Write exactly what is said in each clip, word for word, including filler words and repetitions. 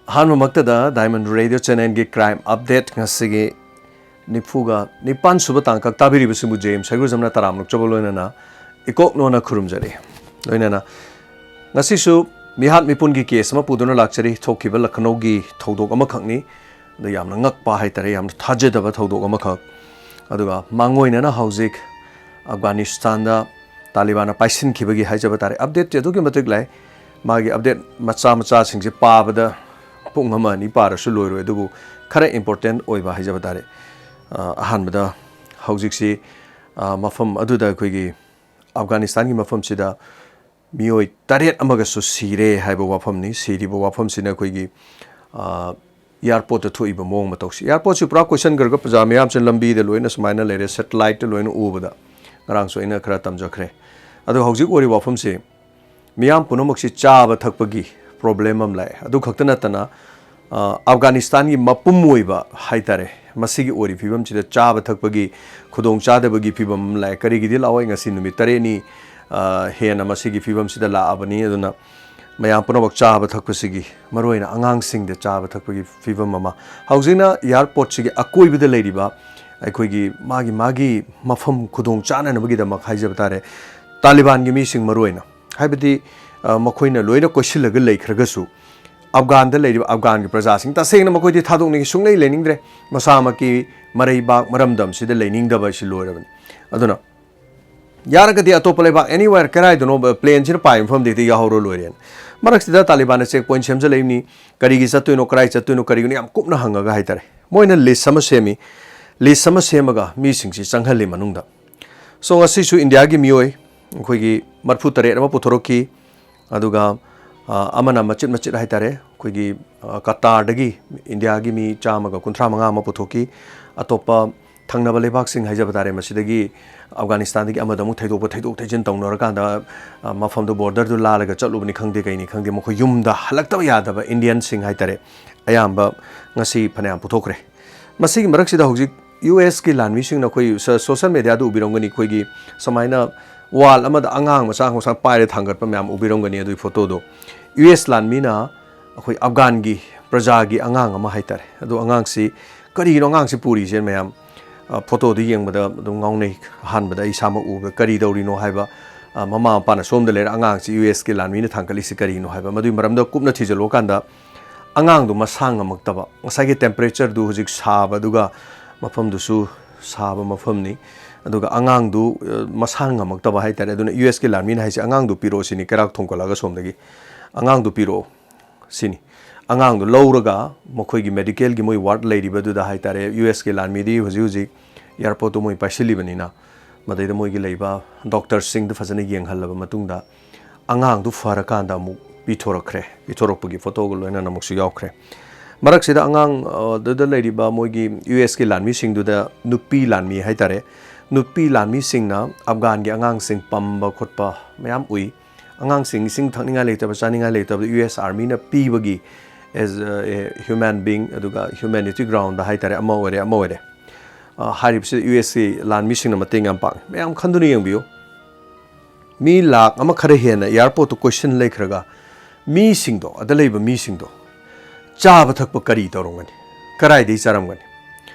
ꯑꯍꯥꯟꯕꯃꯛꯇꯗ Diamond Radio Channelꯒꯤ Crime Update ꯉꯁꯤꯒꯤ ꯅꯤꯐꯨꯒ ꯅꯤꯄꯥꯟ ꯁꯨꯕ ꯇꯥꯡꯀꯛ ꯇꯥꯕꯤꯔꯤꯕꯁꯤꯡꯕꯨ ꯖꯦ ꯑꯦꯝ ꯁꯩꯒꯨꯖꯝꯅ ꯇꯔꯥꯝꯅ ꯑꯣꯛꯆꯕ ꯂꯣꯏꯅꯅ ꯏꯀꯣꯛꯅꯣꯅ ꯈꯨꯔꯨꯝꯖꯔꯤ꯫ ꯂꯣꯏꯅꯅ ꯉꯁꯤꯁꯨ ꯃꯤꯍꯥꯠ ꯃꯤꯄꯨꯟꯒꯤ case ꯑꯃ ꯄꯨꯗꯨꯅ ꯂꯥꯛꯆꯔꯤ꯫ ꯊꯣꯛꯈꯤꯕ ꯂꯈꯅꯧꯒꯤ ꯊꯧꯗꯣꯛ ꯑꯃꯈꯛꯅꯤ꯫ ꯑꯗ ꯌꯥꯝꯅ ꯉꯛꯄ ꯍꯥꯏꯇꯥꯔꯦ, ꯌꯥꯝꯅ ꯊꯥꯖꯗꯕ ꯊꯧꯗꯣꯛ ꯑꯃꯈꯛ꯫ ꯑꯗꯨꯒ ꯃꯥꯡꯑꯣꯏꯅꯅ ꯍꯧꯖꯤꯛ ꯑꯐꯒꯥꯅꯤꯁꯇꯥꯟꯗ ꯇꯥꯂꯤꯕꯥꯟꯅ ꯄꯥꯏꯁꯤꯟꯈꯤꯕꯒꯤ ꯍꯥꯏꯖꯕ ꯇꯥꯔꯦ꯫ Updateꯇꯤ ꯑꯗꯨꯛꯀꯤ ꯃꯇꯤꯛ ꯂꯩ꯫ ꯃꯥꯒꯤ update ꯃꯆꯥ ꯃꯆꯥꯁꯤꯡꯁꯦ ꯄꯥꯕꯗ ꯄꯨꯡ ꯑꯃ ꯑꯅꯤ ꯄꯥꯔꯁꯨ ꯂꯣꯏꯔꯣꯏ, ꯑꯗꯨꯕꯨ ꯈꯔ important ꯑꯣꯏꯕ ꯍꯥꯏꯖꯕ ꯇꯥꯔꯦ꯫ ꯑ, ꯑꯍꯥꯟꯕꯗ ꯍꯧꯖꯤꯛꯁꯤ, ꯑ, ꯃꯐꯝ ꯑꯗꯨꯗ ꯑꯩꯈꯣꯏꯒꯤ ꯑꯐꯒꯥꯅꯤꯁꯇꯥꯟꯒꯤ ꯃꯐꯝꯁꯤꯗ ꯃꯤꯑꯣꯏ ꯇꯔꯦꯠ ꯑꯃꯒꯁꯨ ꯁꯤꯔꯦ ꯍꯥꯏꯕ ꯋꯥꯐꯝꯅꯤ꯫ ꯁꯤꯔꯤꯕ ꯋꯥꯐꯝꯁꯤꯅ ꯑꯩꯈꯣꯏꯒꯤ, ꯑ, airportꯇ ꯊꯣꯛꯏꯕ ꯃꯑꯣꯡ ꯃꯇꯧꯁꯤ꯫ Airportꯁꯤ ꯄꯨꯔꯥ ꯀꯣꯏꯁꯟꯈ꯭ꯔꯒ ꯄ꯭ꯔꯖꯥ ꯃꯌꯥꯝꯁꯤꯅ ꯂꯝꯕꯤꯗ ꯂꯣꯏꯅ ꯁꯨꯃꯥꯏꯅ ꯂꯩꯔꯦ, satelliteꯇ ꯂꯣꯏꯅ ꯎꯕꯗ꯫ ꯉꯔꯥꯡꯁꯨ ꯑꯩꯅ ꯈꯔ ꯇꯝꯖꯈ꯭ꯔꯦ꯫ ꯑꯗꯣ ꯍꯧꯖꯤꯛ ꯑꯣꯏꯔꯤꯕ ꯋꯥꯐꯝꯁꯤ ꯃꯤꯌꯥꯝ ꯄꯨꯝꯅꯃꯛꯁꯤ ꯆꯥꯕ ꯊꯛꯄꯒꯤ problem ꯑꯃ ꯂꯥꯛꯑꯦ꯫ ꯑꯗꯨ ꯈꯛꯇ ꯅꯠꯇꯅ, ꯑ, ꯑꯐꯒꯥꯅꯤꯁꯇꯥꯟꯒꯤ ꯃꯄꯨꯝ ꯑꯣꯏꯕ ꯍꯥꯏꯇꯥꯔꯦ, ꯃꯁꯤꯒꯤ ꯑꯣꯏꯔꯤꯕ ꯐꯤꯕꯝꯁꯤꯗ ꯆꯥꯕ ꯊꯛꯄꯒꯤ ꯈꯨꯗꯣꯡ ꯆꯥꯗꯕꯒꯤ ꯐꯤꯕꯝ ꯑꯃ ꯂꯥꯛꯑꯦ꯫ ꯀꯔꯤꯒꯤꯗꯤ ꯂꯥꯛꯑꯣꯏ? ꯉꯁꯤ ꯅꯨꯃꯤꯠ ꯇꯔꯦꯠꯅꯤ, ꯑ, ꯍꯦꯟꯅ ꯃꯁꯤꯒꯤ ꯐꯤꯕꯝꯁꯤꯗ ꯂꯥꯛꯑꯕꯅꯤ꯫ ꯑꯗꯨꯅ ꯃꯌꯥꯝ ꯄꯨꯝꯅꯃꯛ ꯆꯥꯕ ꯊꯛꯄꯁꯤꯒꯤ, ꯃꯔꯨꯑꯣꯏꯅ ꯑꯉꯥꯡꯁꯤꯡꯗ ꯆꯥꯕ ꯊꯛꯄꯒꯤ ꯐꯤꯕꯝ ꯑꯃ꯫ ꯍꯧꯖꯤꯛꯅ airportꯁꯤꯒꯤ ꯑꯀꯣꯏꯕꯗ ꯂꯩꯔꯤꯕ ꯑꯩꯈꯣꯏꯒꯤ ꯃꯥꯒꯤ ꯃꯥꯒꯤ ꯃꯐꯝ ꯈꯨꯗꯣꯡ ꯆꯥꯅꯅꯕꯒꯤꯗꯃꯛ ꯍꯥꯏꯖꯕ ꯇꯥꯔꯦ, ꯇꯥꯂꯤꯕꯥꯟꯒꯤ ꯃꯤꯁꯤꯡ ꯃꯔꯨꯑꯣꯏꯅ, ꯍꯥꯏꯕꯗꯤ, ꯑ, ꯃꯈꯣꯏꯅ ꯂꯣꯏꯅ ꯀꯣꯏꯁꯤꯜꯂꯒ ꯂꯩꯈ꯭ꯔꯒꯁꯨ, ꯑꯐꯒꯥꯟꯗ ꯂꯩꯔꯤꯕ ꯑꯐꯒꯥꯟꯒꯤ ꯄ꯭ꯔꯖꯥꯁꯤꯡ ꯇꯁꯦꯡꯅ ꯃꯈꯣꯏꯗꯤ ꯊꯥꯗꯣꯛꯅꯤꯡꯉꯤ, ꯁꯨꯡꯂꯩ ꯂꯩꯅꯤꯡꯗ꯭ꯔꯦ꯫ ꯃꯁꯥꯃꯛꯀꯤ ꯃꯔꯩꯕꯥꯛ ꯃꯔꯝꯗꯝꯁꯤꯗ ꯂꯩꯅꯤꯡꯗꯕ ꯑꯁꯤ ꯂꯣꯏꯔꯕꯅꯤ꯫ ꯑꯗꯨꯅ ꯌꯥꯔꯒꯗꯤ ꯑꯇꯣꯞꯄ ꯂꯩꯕꯥꯛ anywhere, ꯀꯗꯥꯏꯗꯅꯣ planeꯁꯤꯅ ꯄꯥꯏꯕ ꯃꯐꯝꯗ ꯍꯦꯛꯇ ꯌꯥꯎꯍꯧꯔ ꯂꯣꯏꯔꯦꯅ꯫ ꯃꯔꯛꯁꯤꯗ ꯇꯥꯂꯤꯕꯥꯟꯅ check point ꯁꯦꯝꯖꯤꯜꯂꯛꯏꯕꯅꯤ, ꯀꯔꯤꯒꯤ ꯆꯠꯇꯣꯏꯅꯣ, ꯀꯗꯥꯏ ꯆꯠꯇꯣꯏꯅꯣ, ꯀꯔꯤꯒꯤꯅꯣ ꯌꯥꯝ ꯀꯨꯞꯅ ꯍꯪꯉꯒ ꯍꯥꯏꯇꯥꯔꯦ꯫ ꯃꯣꯏꯅ list ꯑꯃ ꯁꯦꯝꯃꯤ, list ꯑꯃ ꯁꯦꯝꯃꯒ ꯃꯤꯁꯤꯡꯁꯤ ꯆꯪꯍꯜꯂꯤ ꯃꯅꯨꯡꯗ꯫ So ꯉꯁꯤꯁꯨ ꯏꯟꯗꯤꯌꯥꯒꯤ ꯃꯤꯑꯣꯏ ꯑꯩꯈꯣꯏꯒꯤ ꯃꯔꯤꯐꯨ ꯇꯔꯦꯠ ꯑꯃ ꯄꯨꯊꯣꯔꯛꯈꯤ꯫ ꯑꯗꯨꯒ, ꯑ, ꯑꯃꯅ ꯃꯆꯤꯠ ꯃꯆꯤꯠ ꯍꯥꯏꯇꯥꯔꯦ, ꯑꯩꯈꯣꯏꯒꯤ, ꯑ, ꯀꯇꯥꯔꯗꯒꯤ ꯏꯟꯗꯤꯌꯥꯒꯤ ꯃꯤ ꯆꯥꯝꯃꯒ ꯀꯨꯟꯊ꯭ꯔꯥ ꯃꯉꯥ ꯑꯃ ꯄꯨꯊꯣꯛꯈꯤ꯫ ꯑꯇꯣꯞꯄ ꯊꯪꯅꯕ ꯂꯩꯕꯥꯛꯁꯤꯡ ꯍꯥꯏꯖꯕ ꯇꯥꯔꯦ, ꯃꯁꯤꯗꯒꯤ ꯑꯐꯒꯥꯅꯤꯁꯇꯥꯟꯗꯒꯤ ꯑꯃꯗ ꯑꯃꯨꯛ ꯊꯩꯗꯣꯛꯄ, ꯊꯩꯗꯣꯛ ꯊꯩꯖꯤꯟ ꯇꯧꯅꯔꯀꯥꯟꯗ, ꯑ, ꯃꯐꯝꯗꯨ borderꯗꯨ ꯂꯥꯜꯂꯒ ꯆꯠꯂꯨꯕꯅꯤ ꯈꯪꯗꯦ, ꯀꯩꯅꯤ ꯈꯪꯗꯦ, ꯃꯈꯣꯏ ꯌꯨꯝꯗ ꯍꯜꯂꯛꯇꯕ ꯌꯥꯗꯕ Indianꯁꯤꯡ ꯍꯥꯏꯇꯥꯔꯦ, ꯑꯌꯥꯝꯕ ꯉꯁꯤ ꯐꯅꯌꯥꯝ ꯄꯨꯊꯣꯛꯈ꯭ꯔꯦ꯫ ꯃꯁꯤꯒꯤ ꯃꯔꯛꯁꯤꯗ ꯍꯧꯖꯤꯛ USꯀꯤ ꯂꯥꯟꯃꯤꯁꯤꯡꯅ ꯑꯩꯈꯣꯏ ꯁ-, social mediaꯗ ꯎꯕꯤꯔꯝꯒꯅꯤ, ꯑꯩꯈꯣꯏꯒꯤ ꯁꯨꯃꯥꯏꯅ wall ꯑꯃꯗ ꯑꯉꯥꯡ ꯃꯆꯥ ꯃꯆꯥ ꯄꯥꯏꯔ ꯊꯥꯡꯒꯠꯄ ꯃꯌꯥꯝ ꯎꯕꯤꯔꯝꯒꯅꯤ ꯑꯗꯨꯒꯤ photoꯗꯣ꯫ US ꯂꯥꯟꯃꯤꯅ ꯑꯩꯈꯣꯏ ꯑꯐꯒꯥꯟꯒꯤ ꯄ꯭ꯔꯖꯥꯒꯤ ꯑꯉꯥꯡ ꯑꯃ ꯍꯥꯏꯇꯥꯔꯦ꯫ ꯑꯗꯣ ꯑꯉꯥꯡꯁꯤ ꯀꯔꯤꯅꯣ ꯑꯉꯥꯡꯁꯤ ꯄꯨꯔꯤꯁꯦ ꯃꯌꯥꯝ, ꯑ, ꯐꯣꯇꯣꯗ ꯌꯦꯡꯕꯗ ꯑꯗꯨꯝ ꯉꯥꯎꯅꯩ꯫ ꯑꯍꯥꯟꯕꯗ ꯑꯩ ꯏꯁꯥꯃꯛ ꯎꯕꯗ ꯀꯔꯤ ꯇꯧꯔꯤꯅꯣ ꯍꯥꯏꯕ, ꯑ, ꯃꯃꯥ ꯃꯄꯥꯅ ꯁꯣꯝꯗ ꯂꯩꯔ ꯑꯉꯥꯡꯁꯤ ꯌꯨ ꯑꯦꯁꯀꯤ ꯂꯥꯟꯃꯤꯅ ꯊꯥꯡꯒꯠꯂꯤꯁꯤ ꯀꯔꯤꯅꯣ ꯍꯥꯏꯕ, ꯃꯗꯨꯒꯤ ꯃꯔꯝꯗ ꯀꯨꯞꯅ ꯊꯤꯖꯤꯜꯂꯨꯔꯀꯥꯟꯗ ꯑꯉꯥꯡꯗꯨ ꯃꯁꯥ ꯉꯝꯃꯛꯇꯕ, ꯉꯁꯥꯏꯒꯤ temperatureꯗꯨ ꯍꯧꯖꯤꯛ ꯁꯥꯕꯗꯨꯒ ꯃꯐꯝꯗꯨꯁꯨ ꯁꯥꯕ ꯃꯐꯝꯅꯤ, ꯑꯗꯨꯒ ꯑꯉꯥꯡꯗꯨ, ꯑ, ꯃꯁꯥ ꯉꯝꯃꯛꯇꯕ ꯍꯥꯏꯇꯥꯔꯦ꯫ ꯑꯗꯨꯅ ꯌꯨ ꯑꯦꯁꯀꯤ ꯂꯥꯟꯃꯤꯅ ꯍꯥꯏꯁꯦ, "ꯑꯉꯥꯡꯗꯨ ꯄꯤꯔꯛꯑꯣ," ꯁꯤꯅꯤ, ꯀꯩꯔꯥꯛ ꯊꯣꯡꯀꯠꯂꯛꯑꯒ ꯁꯣꯝꯗꯒꯤ, "ꯑꯉꯥꯡꯗꯨ ꯄꯤꯔꯛꯑꯣ," ꯁꯤꯅꯤ꯫ ꯑꯉꯥꯡꯗꯨ ꯂꯧꯔꯒ ꯃꯈꯣꯏꯒꯤ medicalꯒꯤ ꯃꯣꯏ ward ꯂꯩꯔꯤꯕꯗꯨꯗ ꯍꯥꯏꯇꯥꯔꯦ, ꯌꯨ ꯑꯦꯁꯀꯤ ꯂꯥꯟꯃꯤꯗꯤ ꯍꯧꯖꯤꯛ ꯍꯧꯖꯤꯛ airportꯇꯨ ꯃꯣꯏ ꯄꯥꯏꯁꯤꯜꯂꯤꯕꯅꯤꯅ, ꯃꯗꯩꯗ ꯃꯣꯏꯒꯤ ꯂꯩꯕ doctorꯁꯤꯡꯗꯨ ꯐꯖꯅ ꯌꯦꯡꯍꯜꯂꯕ ꯃꯇꯨꯡꯗ, ꯑꯉꯥꯡꯗꯨ ꯐꯔꯀꯥꯟꯗ ꯑꯃꯨꯛ ꯄꯤꯊꯣꯔꯛꯈ꯭ꯔꯦ꯫ ꯄꯤꯊꯣꯔꯛꯄꯒꯤ ꯐꯣꯇꯣꯒ ꯂꯣꯏꯅꯅ ꯑꯃꯨꯛꯁꯨ ꯌꯥꯎꯈ꯭ꯔꯦ꯫ ꯃꯔꯛꯁꯤꯗ ꯑꯉꯥꯡ, ꯑ, ꯗꯨꯗ ꯂꯩꯔꯤꯕ ꯃꯣꯏꯒꯤ ꯌꯨ ꯑꯦꯁꯀꯤ ꯂꯥꯟꯃꯤꯁꯤꯡꯗꯨꯗ ꯅꯨꯄꯤ ꯂꯥꯟꯃꯤ ꯍꯥꯏꯇꯥꯔꯦ, ꯅꯨꯄꯤ ꯂꯥꯟꯃꯤꯁꯤꯡꯅ ꯑꯐꯒꯥꯟꯒꯤ ꯑꯉꯥꯡꯁꯤꯡ ꯄꯝꯕ ꯈꯣꯠꯄ ꯃꯌꯥꯝ ꯎꯏ꯫ ꯑꯉꯥꯡꯁꯤꯡ ꯏꯁꯤꯡ ꯊꯛꯅꯤꯡꯉꯥꯏ ꯂꯩꯇꯕ, ꯆꯥꯅꯤꯡꯉꯥꯏ ꯂꯩꯇꯕꯗ ꯌꯨ ꯑꯦꯁ ꯑꯥꯔꯃꯤꯅ ꯄꯤꯕꯒꯤ, as a human being, ꯑꯗꯨꯒ humanity groundꯗ ꯍꯥꯏꯇꯥꯔꯦ, ꯑꯃ ꯑꯣꯏꯔꯦ, ꯑꯃ ꯑꯣꯏꯔꯦ꯫ ꯑ, ꯍꯥꯏꯔꯤꯕꯁꯤ ꯌꯨ ꯑꯦꯁꯀꯤ ꯂꯥꯟꯃꯤꯁꯤꯡꯅ ꯃꯇꯦꯡ ꯌꯥꯝ ꯄꯥꯡꯉꯤ꯫ ꯃꯌꯥꯝ ꯈꯟꯗꯨꯅ ꯌꯦꯡꯕꯤꯌꯨ꯫ ꯃꯤ ꯂꯥꯛ ꯑꯃ ꯈꯔ ꯍꯦꯟꯅ airportꯇ ꯀꯣꯏꯁꯤꯟ ꯂꯩꯈ꯭ꯔꯒ, ꯃꯤꯁꯤꯡꯗꯣ, ꯑꯗ ꯂꯩꯕ ꯃꯤꯁꯤꯡꯗꯣ ꯆꯥꯕ ꯊꯛꯄ ꯀꯔꯤ ꯇꯧꯔꯝꯒꯅꯤ? ꯀꯔꯥꯏꯗꯒꯤ ꯆꯥꯔꯝꯒꯅꯤ?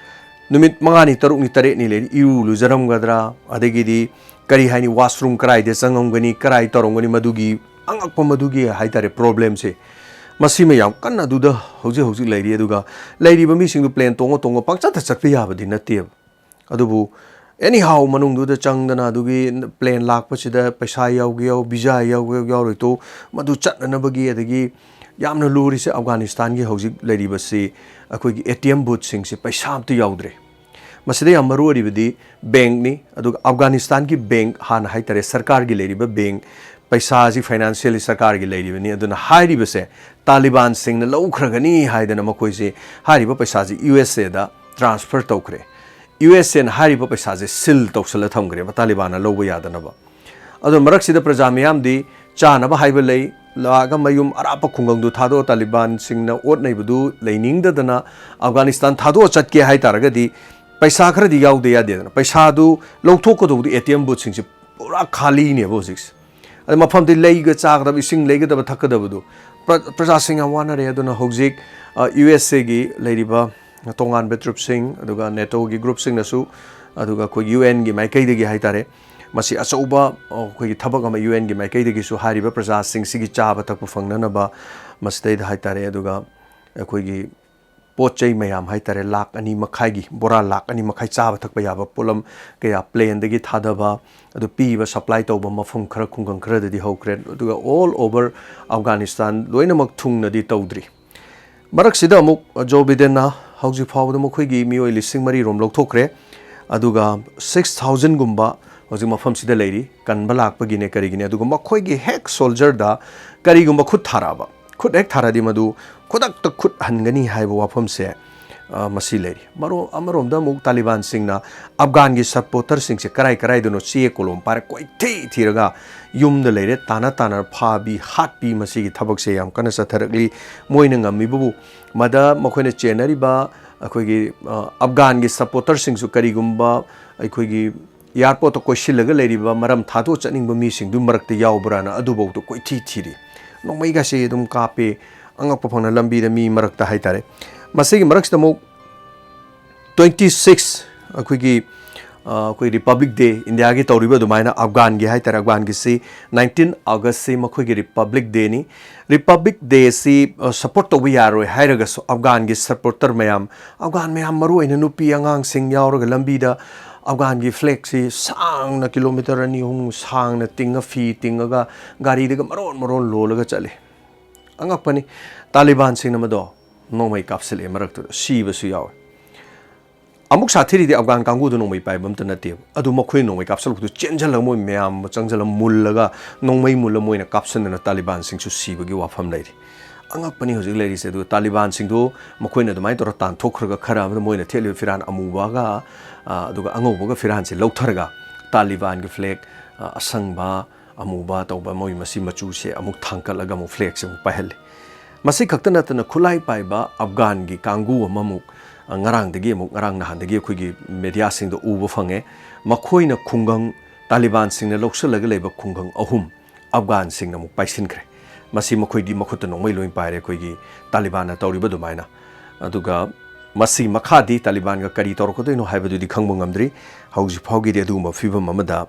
ꯅꯨꯃꯤꯠ ꯃꯉꯥꯅꯤ, ꯇꯔꯨꯛꯅꯤ, ꯇꯔꯦꯠꯅꯤ ꯂꯩꯔꯤ, ꯏꯔꯨ ꯂꯨꯖꯔꯝꯒꯗ꯭ꯔꯥ? ꯑꯗꯒꯤꯗꯤ ꯀꯔꯤ ꯍꯥꯏꯅꯤ, washroom ꯀꯔꯥꯏꯗ ꯆꯪꯉꯝꯒꯅꯤ, ꯀꯔꯥꯏ ꯇꯧꯔꯝꯒꯅꯤ? ꯃꯗꯨꯒꯤ ꯑꯉꯛꯄ, ꯃꯗꯨꯒꯤ ꯍꯥꯏꯇꯥꯔꯦ problemꯁꯦ, ꯃꯁꯤꯃ ꯌꯥꯝ ꯀꯟꯅ ꯑꯗꯨꯗ ꯍꯧꯖꯤꯛ ꯍꯧꯖꯤꯛ ꯂꯩꯔꯤ꯫ ꯑꯗꯨꯒ ꯂꯩꯔꯤꯕ ꯃꯤꯁꯤꯡꯗꯨ plane ꯇꯣꯡꯉ ꯇꯣꯡꯉ ꯄꯪꯆꯠꯇ ꯆꯠꯄ ꯌꯥꯕꯗꯤ ꯅꯠꯇꯦꯕ꯫ ꯑꯗꯨꯕꯨ anyhow ꯃꯅꯨꯡꯗꯨꯗ ꯆꯪꯗꯅ, ꯑꯗꯨꯒꯤ plane ꯂꯥꯛꯄꯁꯤꯗ ꯄꯩꯁꯥ ꯌꯥꯎꯒꯦ ꯌꯥꯎ, visa ꯌꯥꯎꯒꯦ ꯌꯥꯎꯔꯣꯏ ꯇꯣ, ꯃꯗꯨ ꯆꯠꯅꯅꯕꯒꯤ, ꯑꯗꯒꯤ ꯌꯥꯝꯅ ꯂꯨꯔꯤꯁꯦ ꯑꯐꯒꯥꯅꯤꯁꯇꯥꯟꯒꯤ ꯍꯧꯖꯤꯛ ꯂꯩꯔꯤꯕꯁꯤ, ꯑꯩꯈꯣꯏꯒꯤ A T M boothꯁꯤꯡꯁꯤ ꯄꯩꯁꯥ ꯑꯝꯇ ꯌꯥꯎꯗ꯭ꯔꯦ꯫ ꯃꯁꯤꯗ ꯌꯥꯝ ꯃꯔꯨ ꯑꯣꯏꯔꯤꯕꯗꯤ bankꯅꯤ, ꯑꯗꯨꯒ ꯑꯐꯒꯥꯅꯤꯁꯇꯥꯟꯒꯤ bank ꯍꯥꯟꯅ ꯍꯥꯏꯇꯥꯔꯦ, ꯁꯔꯀꯥꯔꯒꯤ ꯂꯩꯔꯤꯕ bank, ꯄꯩꯁꯥꯁꯤ financially ꯁꯔꯀꯥꯔꯒꯤ ꯂꯩꯔꯤꯕꯅꯤ꯫ ꯑꯗꯨꯅ ꯍꯥꯏꯔꯤꯕꯁꯦ ꯇꯥꯂꯤꯕꯥꯟꯁꯤꯡꯅ ꯂꯧꯈ꯭ꯔꯒꯅꯤ ꯍꯥꯏꯗꯅ ꯃꯈꯣꯏꯁꯦ, ꯍꯥꯏꯔꯤꯕ ꯄꯩꯁꯥꯁꯤ U S Aꯗ transfer ꯇꯧꯈ꯭ꯔꯦ꯫ U S Aꯅ ꯍꯥꯏꯔꯤꯕ ꯄꯩꯁꯥꯁꯦ seal ꯇꯧꯁꯜꯂ ꯊꯝꯈ꯭ꯔꯦꯕ ꯇꯥꯂꯤꯕꯥꯟꯅ ꯂꯧꯕ ꯌꯥꯗꯅꯕ꯫ ꯑꯗꯣ ꯃꯔꯛꯁꯤꯗ ꯄ꯭ꯔꯖꯥ ꯃꯤꯌꯥꯝꯗꯤ ꯆꯥꯅꯕ ꯍꯥꯏꯕ ꯂꯩ, ꯂꯥꯛꯑꯒ ꯃꯌꯨꯝ ꯑꯔꯥꯞꯄ ꯈꯨꯡꯒꯪꯗꯨ ꯊꯥꯗꯣꯛꯑ ꯇꯥꯂꯤꯕꯥꯟꯁꯤꯡꯅ ꯑꯣꯠ ꯅꯩꯕꯗꯨ ꯂꯩꯅꯤꯡꯗꯗꯅ ꯑꯐꯒꯥꯅꯤꯁꯇꯥꯟ ꯊꯥꯗꯣꯛꯑ ꯆꯠꯀꯦ ꯍꯥꯏ ꯇꯥꯔꯒꯗꯤ ꯄꯩꯁꯥ ꯈꯔꯗꯤ ꯌꯥꯎꯗ ꯌꯥꯗꯦꯗꯅ꯫ ꯄꯩꯁꯥꯗꯨ ꯂꯧꯊꯣꯛꯀꯗꯧꯕꯗꯨ A T M boothꯁꯤꯡꯁꯦ ꯄꯨꯔꯥ ꯈꯥꯂꯤꯅꯦꯕ ꯍꯧꯖꯤꯛꯁꯦ꯫ ꯑꯗ ꯃꯐꯝꯗꯤ ꯂꯩꯒ ꯆꯥꯒꯗꯕ, ꯏꯁꯤꯡ ꯂꯩꯒꯗꯕ, ꯊꯛꯀꯗꯕꯗꯨ ꯄ꯭ꯔ- ꯄ꯭ꯔꯖꯥꯁꯤꯡ ꯌꯥꯝ ꯋꯥꯅꯔꯦ꯫ ꯑꯗꯨꯅ ꯍꯧꯖꯤꯛ ꯌꯨ ꯑꯦꯁ ꯑꯦꯒꯤ ꯂꯩꯔꯤꯕ ꯇꯣꯉꯥꯟꯕ ꯇ꯭ꯔꯨꯞꯁꯤꯡ, ꯑꯗꯨꯒ ꯅꯦꯇꯣꯒꯤ ꯒ꯭ꯔꯨꯞꯁꯤꯡꯅꯁꯨ, ꯑꯗꯨꯒ ꯑꯩꯈꯣꯏꯒꯤ ꯌꯨ ꯑꯦꯟꯒꯤ ꯃꯥꯏꯀꯩꯗꯒꯤ ꯍꯥꯏꯇꯥꯔꯦ, ꯃꯁꯤ ꯑꯆꯧꯕ ꯑꯩꯈꯣꯏꯒꯤ ꯊꯕꯛ ꯑꯃ ꯌꯨ ꯑꯦꯟꯒꯤ ꯃꯥꯏꯀꯩꯗꯒꯤꯁꯨ ꯍꯥꯏꯔꯤꯕ ꯄ꯭ꯔꯖꯥꯁꯤꯡꯁꯤꯒꯤ ꯆꯥꯕ ꯊꯛꯄ ꯐꯪꯅꯅꯕ ꯃꯁꯤꯗꯩꯗ ꯍꯥꯏꯇꯥꯔꯦ, ꯑꯗꯨꯒ ꯑꯩꯈꯣꯏꯒꯤ ꯄꯣꯠ ꯆꯩ ꯃꯌꯥꯝ ꯍꯥꯏꯇꯥꯔꯦ, ꯂꯥꯛ ꯑꯅꯤ ꯃꯈꯥꯏꯒꯤ ꯕꯣꯔꯥ, ꯂꯥꯛ ꯑꯅꯤ ꯃꯈꯥꯏ ꯆꯥꯕ ꯊꯛꯄ ꯌꯥꯕ ꯄꯣꯠꯂꯝ ꯀꯌꯥ ꯄ꯭ꯂꯦꯟꯗꯒꯤ ꯊꯥꯗꯕ, ꯑꯗꯨ ꯄꯤꯕ, ꯁꯄ꯭ꯂꯥꯏ ꯇꯧꯕ ꯃꯐꯝ ꯈꯔ, ꯈꯨꯡꯒꯪ ꯈꯔꯗꯗꯤ ꯍꯧꯈ꯭ꯔꯦ꯫ ꯑꯗꯨꯒ ꯑꯣꯜ ꯑꯣꯚꯔ ꯑꯐꯒꯥꯅꯤꯁꯇꯥꯟ ꯂꯣꯏꯅꯃꯛ ꯊꯨꯡꯅꯗꯤ ꯇꯧꯗ꯭ꯔꯤ꯫ ꯃꯔꯛꯁꯤꯗ ꯑꯃꯨꯛ ꯖꯣ ꯕꯤꯗꯦꯟꯅ ꯍꯧꯖꯤꯛ ꯐꯥꯎꯕꯗ ꯃꯈꯣꯏꯒꯤ ꯃꯤꯑꯣꯏ ꯂꯤꯁꯤꯡ ꯃꯔꯤ ꯔꯣꯝ ꯂꯧꯊꯣꯛꯈ꯭ꯔꯦ, ꯑꯗꯨꯒ ꯁꯤꯛꯁ ꯊꯥꯎꯖꯟꯒꯨꯝꯕ ꯍꯧꯖꯤꯛ ꯃꯐꯝꯁꯤꯗ ꯂꯩꯔꯤ꯫ ꯀꯟꯕ ꯂꯥꯛꯄꯒꯤꯅꯦ, ꯀꯔꯤꯒꯤꯅꯦ, ꯑꯗꯨꯒ ꯃꯈꯣꯏꯒꯤ ꯍꯦꯛ ꯁꯣꯜꯖꯔꯗ ꯀꯔꯤꯒꯨꯝꯕ ꯈꯨꯠ ꯊꯥꯔꯛꯑꯕ, ꯈꯨꯠ ꯍꯦꯛ ꯊꯥꯔꯛꯑꯗꯤ ꯃꯗꯨ ꯈꯨꯗꯛꯇ ꯈꯨꯠ ꯍꯟꯒꯅꯤ ꯍꯥꯏꯕ ꯋꯥꯐꯝꯁꯦ, ꯑ, ꯃꯁꯤ ꯂꯩꯔꯤ꯫ ꯃꯔꯣ-, ꯑꯃꯔꯣꯝꯗ ꯑꯃꯨꯛ ꯇꯥꯂꯤꯕꯥꯟꯁꯤꯡꯅ ꯑꯐꯒꯥꯟꯒꯤ ꯁꯄꯣꯔꯇꯔꯁꯤꯡꯁꯦ ꯀꯔꯥꯏ ꯀꯔꯥꯏꯗꯅꯣ ꯆꯦ ꯀꯣꯂꯣꯝ ꯄꯥꯏꯔ ꯀꯣꯏꯊꯤ ꯊꯤꯔꯒ ꯌꯨꯝꯗ ꯂꯩꯔꯦ, ꯇꯥꯟꯅ ꯇꯥꯟꯅ ꯐꯥꯕꯤ ꯍꯥꯠꯄꯤ, ꯃꯁꯤꯒꯤ ꯊꯕꯛꯁꯦ ꯌꯥꯝ ꯀꯟꯅ ꯆꯠꯊꯔꯛꯂꯤ꯫ ꯃꯣꯏꯅ ꯉꯝꯃꯤꯕꯕꯨ ꯃꯗ ꯃꯈꯣꯏꯅ ꯆꯦꯟꯅꯔꯤꯕ ꯑꯩꯈꯣꯏꯒꯤ, ꯑ, ꯑꯐꯒꯥꯟꯒꯤ ꯁꯄꯣꯔꯇꯔꯁꯤꯡꯁꯨ ꯀꯔꯤꯒꯨꯝꯕ ꯑꯩꯈꯣꯏꯒꯤ ꯑꯦꯌꯥꯔꯄꯣꯔꯠꯇ ꯀꯣꯏꯁꯤꯜꯂꯒ ꯂꯩꯔꯤꯕ ꯃꯔꯝ ꯊꯥꯗꯣꯛꯑ ꯆꯠꯅꯤꯡꯕ ꯃꯤꯁꯤꯡꯗꯨ ꯃꯔꯛꯇ ꯌꯥꯎꯕ꯭ꯔꯥꯅ ꯑꯗꯨꯐꯥꯎꯗ ꯀꯣꯏꯊꯤ ꯊꯤꯔꯤ꯫ ꯅꯣꯡꯃꯩꯒꯁꯦ ꯑꯗꯨꯝ ꯀꯥꯞꯄꯦ, ꯑꯉꯛꯄ ꯐꯪꯅ ꯂꯝꯕꯤꯗ ꯃꯤ ꯃꯔꯛꯇ ꯍꯥꯏꯇꯥꯔꯦ꯫ ꯃꯁꯤꯒꯤ ꯃꯔꯛꯁꯤꯗ ꯑꯃꯨꯛ ꯇ꯭ꯋꯦꯟꯇꯤ ꯁꯤꯛꯁ ꯑꯩꯈꯣꯏꯒꯤ, ꯑ, ꯑꯩꯈꯣꯏ ꯔꯤꯄꯕ꯭ꯂꯤꯛ ꯗꯦ, ꯏꯟꯗꯤꯌꯥꯒꯤ ꯇꯧꯔꯤꯕ ꯑꯗꯨꯃꯥꯏꯅ ꯑꯐꯒꯥꯟꯒꯤ ꯍꯥꯏꯇꯥꯔꯦ, ꯑꯐꯒꯥꯟꯒꯤꯁꯤ ꯅꯥꯏꯟꯇꯤꯟ ꯑꯣꯒꯁꯁꯤ ꯃꯈꯣꯏꯒꯤ ꯔꯤꯄꯕ꯭ꯂꯤꯛ ꯗꯦꯅꯤ꯫ ꯔꯤꯄꯕ꯭ꯂꯤꯛ ꯗꯦꯁꯤ, ꯑ, ꯁꯄꯣꯔꯠ ꯇꯧꯕ ꯌꯥꯔꯣꯏ ꯍꯥꯏꯔꯒꯁꯨ ꯑꯐꯒꯥꯟꯒꯤ ꯁꯄꯣꯔꯇꯔ ꯃꯌꯥꯝ, ꯑꯐꯒꯥꯟ ꯃꯌꯥꯝ, ꯃꯔꯨꯑꯣꯏꯅ ꯅꯨꯄꯤ ꯑꯉꯥꯡꯁꯤꯡ ꯌꯥꯎꯔꯒ ꯂꯝꯕꯤꯗ ꯑꯐꯒꯥꯟꯒꯤ ꯐ꯭ꯂꯦꯛꯁꯤ ꯁꯥꯡꯅ ꯀꯤꯂꯣꯃꯤꯇꯔ ꯑꯅꯤ ꯑꯍꯨꯝ ꯁꯥꯡꯅ ꯇꯤꯡꯉ, ꯐꯤ ꯇꯤꯡꯉꯒ ꯒꯥꯔꯤꯗꯒ ꯃꯔꯣꯟ ꯃꯔꯣꯟ ꯂꯣꯜꯂꯒ ꯆꯠꯂꯤ꯫ ꯑꯉꯛꯄꯅꯤ꯫ ꯇꯥꯂꯤꯕꯥꯟꯁꯤꯡꯅ ꯃꯗꯣ ꯅꯣꯡꯃꯩ ꯀꯥꯞꯁꯤꯜꯂꯛꯑꯦ, ꯃꯔꯛꯇꯨꯗ ꯁꯤꯕꯁꯨ ꯌꯥꯎꯋꯦ꯫ ꯑꯃꯨꯛ ꯁꯥꯊꯤꯔꯤꯗꯤ ꯑꯐꯒꯥꯟ ꯀꯥꯡꯕꯨꯗꯨ ꯅꯣꯡꯃꯩ ꯄꯥꯏꯕ ꯑꯝꯇ ꯅꯠꯇꯦꯕ꯫ ꯑꯗꯨ ꯃꯈꯣꯏ ꯅꯣꯡꯃꯩ ꯀꯥꯞꯁꯤꯜꯂꯛꯄꯗꯨ ꯆꯦꯟꯁꯤꯜꯂꯒ ꯃꯣꯏ ꯃꯌꯥꯝ ꯑꯃ ꯆꯪꯁꯤꯜꯂꯒ ꯃꯨꯜꯂꯒ ꯅꯣꯡꯃꯩ ꯃꯨꯜꯂ ꯃꯣꯏꯅ ꯀꯥꯞꯁꯤꯟꯗꯅ ꯇꯥꯂꯤꯕꯥꯟꯁꯤꯡꯁꯨ ꯁꯤꯕꯒꯤ ꯋꯥꯐꯝ ꯂꯩꯔꯤ꯫ ꯑꯉꯛꯄꯅꯤ ꯍꯧꯖꯤꯛ ꯂꯩꯔꯤꯁꯦ꯫ ꯑꯗꯨꯒ ꯇꯥꯂꯤꯕꯥꯟꯁꯤꯡꯗꯨ ꯃꯈꯣꯏꯅ ꯑꯗꯨꯃꯥꯏꯅ ꯇꯧꯔ ꯇꯥꯟꯊꯣꯛꯈ꯭ꯔꯒ ꯈꯔ ꯑꯃꯅ ꯃꯣꯏꯅ ꯊꯦꯠꯂꯤꯕ ꯐꯤꯔꯥꯟ ꯑꯃꯨꯕꯒ, ꯑ, ꯑꯗꯨꯒ ꯑꯉꯧꯕꯒ ꯐꯤꯔꯥꯟꯁꯦ ꯂꯧꯊꯔꯒ ꯇꯥꯂꯤꯕꯥꯟꯒꯤ ꯐ꯭ꯂꯦꯛ, ꯑ, ꯑꯁꯪꯕ, ꯑꯃꯨꯕ ꯇꯧꯕ ꯃꯣꯏ ꯃꯁꯤ ꯃꯆꯨꯁꯦ ꯑꯃꯨꯛ ꯊꯥꯡꯀꯠꯂꯒ ꯑꯃꯨꯛ ꯐ꯭ꯂꯦꯛꯁꯦ ꯑꯃꯨꯛ ꯄꯥꯏꯍꯜꯂꯤ꯫ ꯃꯁꯤ ꯈꯛꯇ ꯅꯠꯇꯅ ꯈꯨꯠꯂꯥꯏ ꯄꯥꯏꯕ ꯑꯐꯒꯥꯟꯒꯤ ꯀꯥꯡꯕꯨ ꯑꯃꯃꯨꯛ, ꯑ, ꯉꯔꯥꯡꯗꯒꯤ ꯑꯃꯨꯛ, ꯉꯔꯥꯡ ꯅꯍꯥꯟꯗꯒꯤ ꯑꯩꯈꯣꯏꯒꯤ ꯃꯦꯗꯤꯌꯥꯁꯤꯡꯗ ꯎꯕ ꯐꯪꯉꯦ꯫ ꯃꯈꯣꯏꯅ ꯈꯨꯡꯒꯪ, ꯇꯥꯂꯤꯕꯥꯟꯁꯤꯡꯅ ꯂꯧꯁꯤꯜꯂꯒ ꯂꯩꯕ ꯈꯨꯡꯒꯪ ꯑꯍꯨꯝ ꯑꯐꯒꯥꯟꯁꯤꯡꯅ ꯑꯃꯨꯛ ꯄꯥꯏꯁꯤꯟꯈ꯭ꯔꯦ꯫ ꯃꯁꯤ ꯃꯈꯣꯏꯗꯤ ꯃꯈꯨꯠꯇ ꯅꯣꯡꯃꯩ ꯂꯣꯏ ꯄꯥꯏꯔꯦ, ꯑꯩꯈꯣꯏꯒꯤ ꯇꯥꯂꯤꯕꯥꯟꯅ ꯇꯧꯔꯤꯕ ꯑꯗꯨꯃꯥꯏꯅ꯫ ꯑꯗꯨꯒ ꯃꯁꯤ ꯃꯈꯥꯗꯤ ꯇꯥꯂꯤꯕꯥꯟꯒ ꯀꯔꯤ ꯇꯧꯔꯛꯀꯗꯣꯏꯅꯣ ꯍꯥꯏꯕꯗꯨꯗꯤ ꯈꯪꯕ ꯉꯝꯗ꯭ꯔꯤ꯫ ꯍꯧꯖꯤꯛ ꯐꯥꯎꯒꯤꯗꯤ ꯑꯗꯨꯒꯨꯝꯕ ꯐꯤꯕꯝ ꯑꯃꯗ,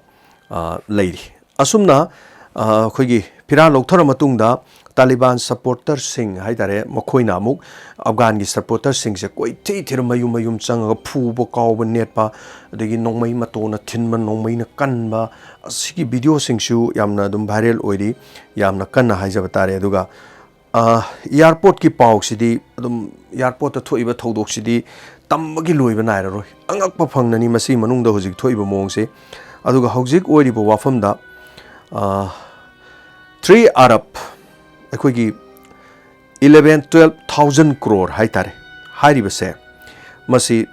ꯑ, ꯂꯩꯔꯤ꯫ ꯑꯁꯨꯝꯅ, ꯑ, ꯑꯩꯈꯣꯏꯒꯤ ꯐꯤꯔꯥꯜ ꯂꯧꯊꯔ ꯃꯇꯨꯡꯗ ꯇꯥꯂꯤꯕꯥꯟ ꯁꯄꯣꯔꯇꯔꯁꯤꯡ ꯍꯥꯏ ꯇꯥꯔꯦ, ꯃꯈꯣꯏꯅ ꯑꯃꯨꯛ ꯑꯐꯒꯥꯟꯒꯤ ꯁꯄꯣꯔꯇꯔꯁꯤꯡꯁꯦ ꯀꯣꯏꯊꯤ ꯊꯤꯔ ꯃꯌꯨꯝ ꯃꯌꯨꯝ ꯆꯪꯉꯒ ꯐꯨꯕ, ꯀꯥꯎꯕ, ꯅꯦꯠꯄ, ꯑꯗꯒꯤ ꯅꯣꯡꯃꯩ ꯃꯇꯣꯟꯅ ꯊꯤꯟꯕ, ꯅꯣꯡꯃꯩꯅ ꯀꯟꯕ, ꯑꯁꯤꯒꯤ ꯚꯤꯗꯤꯑꯣꯁꯤꯡꯁꯨ ꯌꯥꯝꯅ ꯑꯗꯨꯝ ꯚꯥꯏꯔꯦꯜ ꯑꯣꯏꯔꯤ꯫ ꯌꯥꯝꯅ ꯀꯟꯅ ꯍꯥꯏꯖꯕ ꯇꯥꯔꯦ꯫ ꯑꯗꯨꯒ, ꯑ, ꯑꯦꯌꯥꯔꯄꯣꯔꯠꯀꯤ ꯄꯥꯎꯁꯤꯗꯤ ꯑꯗꯨꯝ, ꯑꯦꯌꯥꯔꯄꯣꯔꯠꯇ ꯊꯣꯛꯏꯕ ꯊꯧꯗꯣꯛꯁꯤꯗꯤ ꯇꯝꯕꯒꯤ ꯂꯣꯏꯕ ꯅꯥꯏꯔꯔꯣꯏ꯫ ꯑꯉꯛꯄ ꯐꯪꯅꯅꯤ ꯃꯁꯤ ꯃꯅꯨꯡꯗ ꯍꯧꯖꯤꯛ ꯊꯣꯛꯏꯕ ꯃꯑꯣꯡꯁꯦ꯫ ꯑꯗꯨꯒ ꯍꯧꯖꯤꯛ ꯑꯣꯏꯔꯤꯕ ꯋꯥꯐꯝꯗ, ꯑ, ꯊ꯭ꯔꯤ ꯑꯔꯕ, ꯑꯩꯈꯣꯏꯒꯤ eleven twelve thousand crore ꯍꯥꯏ ꯇꯥꯔꯦ, ꯍꯥꯏꯔꯤꯕꯁꯦ, ꯃꯁꯤ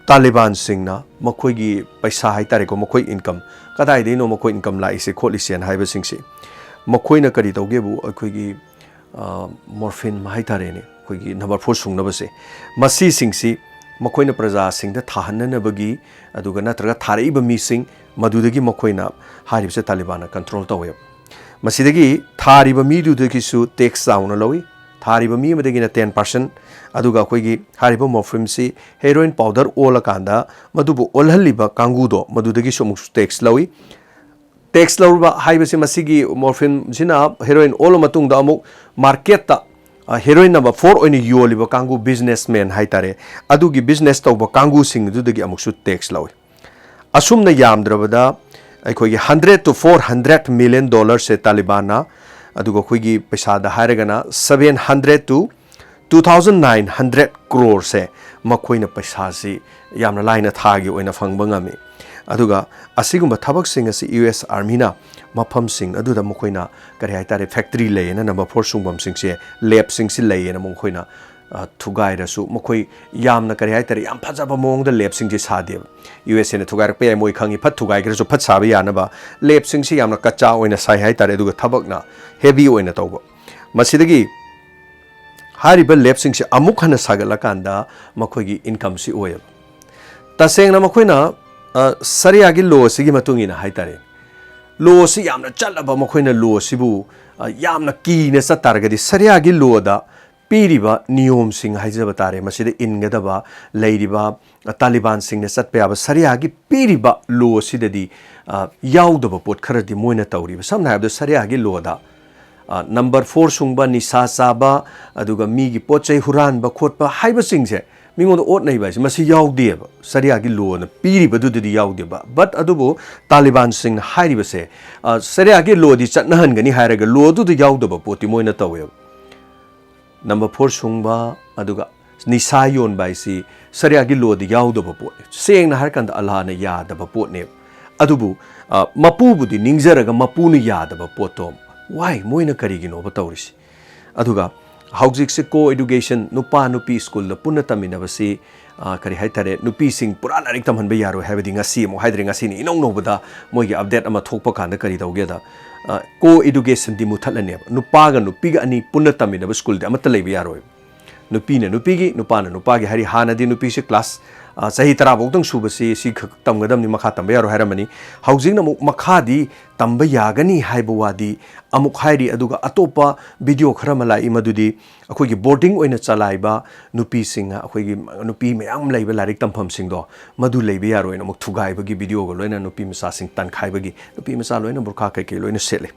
ꯇꯥꯂꯤꯕꯥꯟꯁꯤꯡꯅ ꯃꯈꯣꯏꯒꯤ ꯄꯩꯁꯥ ꯍꯥꯏ ꯇꯥꯔꯦꯀꯣ, ꯃꯈꯣꯏ ꯏꯟꯀꯝ, ꯀꯗꯥꯏꯗꯒꯤꯅꯣ ꯃꯈꯣꯏ ꯏꯟꯀꯝ ꯂꯥꯛꯏꯁꯦ ꯈꯣꯠꯂꯤꯁꯦꯅ ꯍꯥꯏꯕꯁꯤꯡꯁꯦ, ꯃꯈꯣꯏꯅ ꯀꯔꯤ ꯇꯧꯒꯦꯕꯨ, ꯑꯩꯈꯣꯏꯒꯤ, ꯑ, ꯃꯣꯔꯐꯤꯟ ꯍꯥꯏ ꯇꯥꯔꯦꯅꯦ, ꯑꯩꯈꯣꯏꯒꯤ ꯅꯝꯕꯔ ꯐꯣꯔ ꯁꯨꯡꯅꯕꯁꯦ, ꯃꯁꯤꯁꯤꯡꯁꯤ ꯃꯈꯣꯏꯅ ꯄ꯭ꯔꯖꯥꯁꯤꯡꯗ ꯊꯥꯍꯟꯅꯅꯕꯒꯤ, ꯑꯗꯨꯒ ꯅꯠꯇ꯭ꯔꯒ ꯊꯥꯔꯛꯏꯕ ꯃꯤꯁꯤꯡ ꯃꯗꯨꯗꯒꯤ ꯃꯈꯣꯏꯅ, ꯍꯥꯏꯔꯤꯕꯁꯦ, ꯇꯥꯂꯤꯕꯥꯟꯅ ꯀꯟꯇ꯭ꯔꯣꯜ ꯇꯧꯋꯦꯕ꯫ ꯃꯁꯤꯗꯒꯤ ꯊꯥꯔꯤꯕ ꯃꯤꯗꯨꯗꯒꯤꯁꯨ ꯇꯦꯛꯁ ꯆꯥꯎꯅ ꯂꯧꯏ꯫ ꯊꯥꯔꯤꯕ ꯃꯤ ꯑꯃꯗꯒꯤꯅ ten percent, ꯑꯗꯨꯒ ꯑꯩꯈꯣꯏꯒꯤ ꯍꯥꯏꯔꯤꯕ ꯃꯣꯔꯐꯤꯟꯁꯤ ꯍꯦꯔꯣꯏꯟ ꯄꯥꯎꯗꯔ ꯑꯣꯜꯂꯀꯥꯟꯗ ꯃꯗꯨꯕꯨ ꯑꯣꯜꯍꯜꯂꯤꯕ ꯀꯥꯡꯕꯨꯗꯣ, ꯃꯗꯨꯗꯒꯤꯁꯨ ꯑꯃꯨꯛꯁꯨ ꯇꯦꯛꯁ ꯂꯧꯏ꯫ ꯇꯦꯛꯁ ꯂꯧꯔꯨꯕ ꯍꯥꯏꯕꯁꯤ ꯃꯁꯤꯒꯤ ꯃꯣꯔꯐꯤꯟꯁꯤꯅ ꯍꯦꯔꯣꯏꯟ ꯑꯣꯜꯂ ꯃꯇꯨꯡꯗ ꯑꯃꯨꯛ ꯃꯥꯔꯀꯦꯠꯇ, ꯑ, ꯍꯦꯔꯣꯏꯟ ꯅꯝꯕꯔ ꯐꯣꯔ ꯑꯣꯏꯅ ꯌꯣꯜꯂꯤꯕ ꯀꯥꯡꯕꯨ, ꯕꯤꯖꯤꯅꯦꯁꯃꯦꯟ ꯍꯥꯏ ꯇꯥꯔꯦ, ꯑꯗꯨꯒꯤ ꯕꯤꯖꯤꯅꯦꯁ ꯇꯧꯕ ꯀꯥꯡꯕꯨꯁꯤꯡ ꯑꯗꯨꯗꯒꯤ ꯑꯃꯨꯛꯁꯨ ꯇꯦꯛꯁ ꯂꯧꯏ꯫ ꯑꯁꯨꯝꯅ ꯌꯥꯝꯗ꯭ꯔꯕꯗ ꯑꯩꯈꯣꯏꯒꯤ hundred to four hundred million dollarꯁꯦ ꯇꯥꯂꯤꯕꯥꯟꯅ, ꯑꯗꯨꯒ ꯑꯩꯈꯣꯏꯒꯤ ꯄꯩꯁꯥꯗ ꯍꯥꯏꯔꯒꯅ seven hundred to two thousand nine hundred croreꯁꯦ ꯃꯈꯣꯏꯅ ꯄꯩꯁꯥꯁꯤ ꯌꯥꯝꯅ ꯂꯥꯏꯅ ꯊꯥꯒꯤ ꯑꯣꯏꯅ ꯐꯪꯕ ꯉꯝꯃꯤ꯫ ꯑꯗꯨꯒ ꯑꯁꯤꯒꯨꯝꯕ ꯊꯕꯛꯁꯤꯡ ꯑꯁꯤ ꯌꯨ ꯑꯦꯁ ꯑꯥꯔꯃꯤꯅ ꯃꯐꯝꯁꯤꯡ ꯑꯗꯨꯗ ꯃꯈꯣꯏꯅ, ꯀꯔꯤ ꯍꯥꯏ ꯇꯥꯔꯦ, ꯐꯦꯛꯇꯔꯤ ꯂꯩꯌꯦꯅ, ꯅꯝꯕꯔ ꯐꯣꯔ ꯁꯨꯡꯐꯝꯁꯤꯡꯁꯦ, ꯂꯦꯞꯁꯤꯡꯁꯤ ꯂꯩꯌꯦꯅ ꯃꯈꯣꯏꯅ, ꯑ, ꯊꯨꯒꯥꯏꯔꯁꯨ, ꯃꯈꯣꯏ ꯌꯥꯝꯅ, ꯀꯔꯤ ꯍꯥꯏ ꯇꯥꯔꯦ, ꯌꯥꯝ ꯐꯖꯕ ꯃꯑꯣꯡꯗ ꯂꯦꯞꯁꯤꯡꯁꯦ ꯁꯥꯗꯦꯕ꯫ ꯌꯨ ꯑꯦꯁ ꯑꯦꯅ ꯊꯨꯒꯥꯏꯔꯛꯄ ꯌꯥꯏ, ꯃꯣꯏ ꯈꯪꯉꯤ, ꯐꯠ ꯊꯨꯒꯥꯏꯈ꯭ꯔꯁꯨ ꯐꯠ ꯁꯥꯕ ꯌꯥꯅꯕ ꯂꯦꯞꯁꯤꯡꯁꯤ ꯌꯥꯝꯅ ꯀꯆꯥ ꯑꯣꯏꯅ ꯁꯥꯏ ꯍꯥꯏ ꯇꯥꯔꯦ, ꯑꯗꯨꯒ ꯊꯕꯛꯅ ꯍꯦꯚꯤ ꯑꯣꯏꯅ ꯇꯧꯕ꯫ ꯃꯁꯤꯗꯒꯤ ꯍꯥꯏꯔꯤꯕ ꯂꯦꯞꯁꯤꯡꯁꯦ ꯑꯃꯨꯛ ꯍꯟꯅ ꯁꯥꯒꯠꯂꯀꯥꯟꯗ ꯃꯈꯣꯏꯒꯤ ꯏꯟꯀꯝꯁꯤ ꯑꯣꯏꯌꯦꯕ꯫ ꯇꯁꯦꯡꯅ ꯃꯈꯣꯏꯅ, ꯑ, ꯁꯔꯤꯌꯥꯒꯤ ꯂꯣ ꯑꯁꯤꯒꯤ ꯃꯇꯨꯡ ꯏꯟꯅ ꯍꯥꯏ ꯇꯥꯔꯦ, ꯂꯣ ꯑꯁꯤ ꯌꯥꯝꯅ ꯆꯠꯂꯕ, ꯃꯈꯣꯏꯅ ꯂꯣ ꯑꯁꯤꯕꯨ, ꯑ, ꯌꯥꯝꯅ ꯀꯤꯅ ꯆꯠ ꯇꯥꯔꯒꯗꯤ ꯁꯔꯤꯌꯥꯒꯤ ꯂꯣꯗ ꯄꯤꯔꯤꯕ ꯅꯤꯌꯣꯝꯁꯤꯡ ꯍꯥꯏꯖꯕ ꯇꯥꯔꯦ, ꯃꯁꯤꯗ ꯏꯟꯒꯗꯕ ꯂꯩꯔꯤꯕ, ꯑ, ꯇꯥꯂꯤꯕꯥꯟꯁꯤꯡꯅ ꯆꯠꯄ ꯌꯥꯕ ꯁꯔꯤꯌꯥꯒꯤ ꯄꯤꯔꯤꯕ ꯂꯣ ꯑꯁꯤꯗꯗꯤ, ꯑ, ꯌꯥꯎꯗꯕ ꯄꯣꯠ ꯈꯔꯗꯤ ꯃꯣꯏꯅ ꯇꯧꯔꯤꯕ꯫ ꯁꯝꯅ ꯍꯥꯏꯔꯕꯗ ꯁꯔꯤꯌꯥꯒꯤ ꯂꯣꯗ, ꯑ, ꯅꯝꯕꯔ ꯐꯣꯔ ꯁꯨꯡꯕ, ꯅꯤꯁꯥ ꯆꯥꯕ, ꯑꯗꯨꯒ ꯃꯤꯒꯤ ꯄꯣꯠ ꯆꯩ ꯍꯨꯔꯥꯟꯕ ꯈꯣꯠꯄ ꯍꯥꯏꯕꯁꯤꯡꯁꯦ, ꯃꯤꯉꯣꯟꯗ ꯑꯣꯠ ꯅꯩꯕ ꯍꯥꯏꯁꯦ ꯃꯁꯤ ꯌꯥꯎꯗꯦꯕ, ꯁꯔꯤꯌꯥꯒꯤ ꯂꯣꯅ ꯄꯤꯔꯤꯕꯗꯨꯗꯗꯤ ꯌꯥꯎꯗꯦꯕ꯫ But ꯑꯗꯨꯕꯨ ꯇꯥꯂꯤꯕꯥꯟꯁꯤꯡꯅ ꯍꯥꯏꯔꯤꯕꯁꯦ, ꯑ, ꯁꯔꯤꯌꯥꯒꯤ ꯂꯣꯗꯤ ꯆꯠꯅꯍꯟꯒꯅꯤ ꯍꯥꯏꯔꯒ ꯂꯣꯗꯨꯗ ꯌꯥꯎꯗꯕ ꯄꯣꯠꯇꯤ ꯃꯣꯏꯅ ꯇꯧꯋꯦꯕ꯫ ꯅꯝꯕꯔ ꯐꯣꯔ ꯁꯨꯡꯕ, ꯑꯗꯨꯒ ꯅꯤꯁꯥ ꯌꯣꯟꯕ ꯍꯥꯏꯁꯤ ꯁꯔꯤꯌꯥꯒꯤ ꯂꯣꯗ ꯌꯥꯎꯗꯕ ꯄꯣꯠꯅꯤ꯫ ꯁꯦꯡꯅ ꯍꯥꯏꯔꯀꯥꯟꯗ ꯑꯜꯂꯥꯍꯅ ꯌꯥꯗꯕ ꯄꯣꯠꯅꯦꯕ꯫ ꯑꯗꯨꯕꯨ, ꯑ, ꯃꯄꯨꯕꯨꯗꯤ ꯅꯤꯡꯖꯔꯒ ꯃꯄꯨꯅ ꯌꯥꯗꯕ ꯄꯣꯠꯇꯣ, why? ꯃꯣꯏꯅ ꯀꯔꯤꯒꯤꯅꯣꯕ ꯇꯧꯔꯤꯁꯤ? ꯑꯗꯨꯒ ꯍꯧꯖꯤꯛꯁꯦ co-education, ꯅꯨꯄꯥ ꯅꯨꯄꯤ ꯁ꯭ꯀꯨꯜꯗ ꯄꯨꯟꯅ ꯇꯝꯃꯤꯟꯅꯕꯁꯤ, ꯑ, ꯀꯔꯤ ꯍꯥꯏꯇꯥꯔꯦ, ꯅꯨꯄꯤꯁꯤꯡ ꯄꯨꯔꯥ ꯂꯥꯏꯔꯤꯛ ꯇꯝꯍꯟꯕ ꯌꯥꯔꯣꯏ ꯍꯥꯏꯕꯗꯤ ꯉꯁꯤ ꯑꯃꯨꯛ ꯍꯥꯏꯗ꯭ꯔꯦ, ꯉꯁꯤꯅꯤ ꯏꯅꯧ ꯅꯧꯕꯗ ꯃꯣꯏꯒꯤ update ꯑꯃ ꯊꯣꯛꯄ ꯀꯥꯟꯗ ꯀꯔꯤ ꯇꯧꯒꯦꯗ, ꯑ, co-educationꯗꯤ ꯃꯨꯊꯠꯂꯅꯦꯕ꯫ ꯅꯨꯄꯥꯒ ꯅꯨꯄꯤꯒ ꯑꯅꯤ ꯄꯨꯟꯅ ꯇꯝꯃꯤꯟꯅꯕ ꯁ꯭ꯀꯨꯜꯗꯤ ꯑꯃꯠꯇ ꯂꯩꯕ ꯌꯥꯔꯣꯏ꯫ ꯅꯨꯄꯤꯅ ꯅꯨꯄꯤꯒꯤ, ꯅꯨꯄꯥꯅ ꯅꯨꯄꯥꯒꯤ ꯍꯥꯏꯔꯤ꯫ ꯍꯥꯟꯅꯗꯤ ꯅꯨꯄꯤꯁꯦ ꯀ꯭ꯂꯥꯁ, ꯑ, ꯆꯍꯤ ꯇꯔꯥ ꯐꯥꯎꯗꯪ ꯁꯨꯕꯁꯤ ꯁꯤ ꯈꯛ ꯇꯝꯒꯗꯕꯅꯤ, ꯃꯈꯥ ꯇꯝꯕ ꯌꯥꯔꯣꯏ ꯍꯥꯏꯔꯝꯃꯅꯤ꯫ ꯍꯧꯖꯤꯛꯅ ꯑꯃꯨꯛ ꯃꯈꯥꯗꯤ ꯇꯝꯕ ꯌꯥꯒꯅꯤ ꯍꯥꯏꯕ ꯋꯥꯗꯤ ꯑꯃꯨꯛ ꯍꯥꯏꯔꯤ꯫ ꯑꯗꯨꯒ ꯑꯇꯣꯞꯄ video ꯈꯔ ꯑꯃ ꯂꯥꯛꯏ, ꯃꯗꯨꯗꯤ ꯑꯩꯈꯣꯏꯒꯤ boarding ꯑꯣꯏꯅ ꯆꯂꯥꯏꯕ ꯅꯨꯄꯤꯁꯤꯡꯅ, ꯑꯩꯈꯣꯏꯒꯤ ꯅꯨꯄꯤ ꯃꯌꯥꯝ ꯂꯩꯕ ꯂꯥꯏꯔꯤꯛ ꯇꯝꯐꯝꯁꯤꯡꯗꯣ, ꯃꯗꯨ ꯂꯩꯕ ꯌꯥꯔꯣꯏꯅ ꯑꯃꯨꯛ ꯊꯨꯒꯥꯏꯕꯒꯤ videoꯒ ꯂꯣꯏꯅ, ꯅꯨꯄꯤ ꯃꯆꯥꯁꯤꯡ ꯇꯥꯟꯈꯥꯏꯕꯒꯤ, ꯅꯨꯄꯤ ꯃꯆꯥ ꯂꯣꯏꯅ ꯕꯨꯔꯈꯥ ꯀꯩꯀꯩ ꯂꯣꯏꯅ ꯁꯦꯠꯂꯤ꯫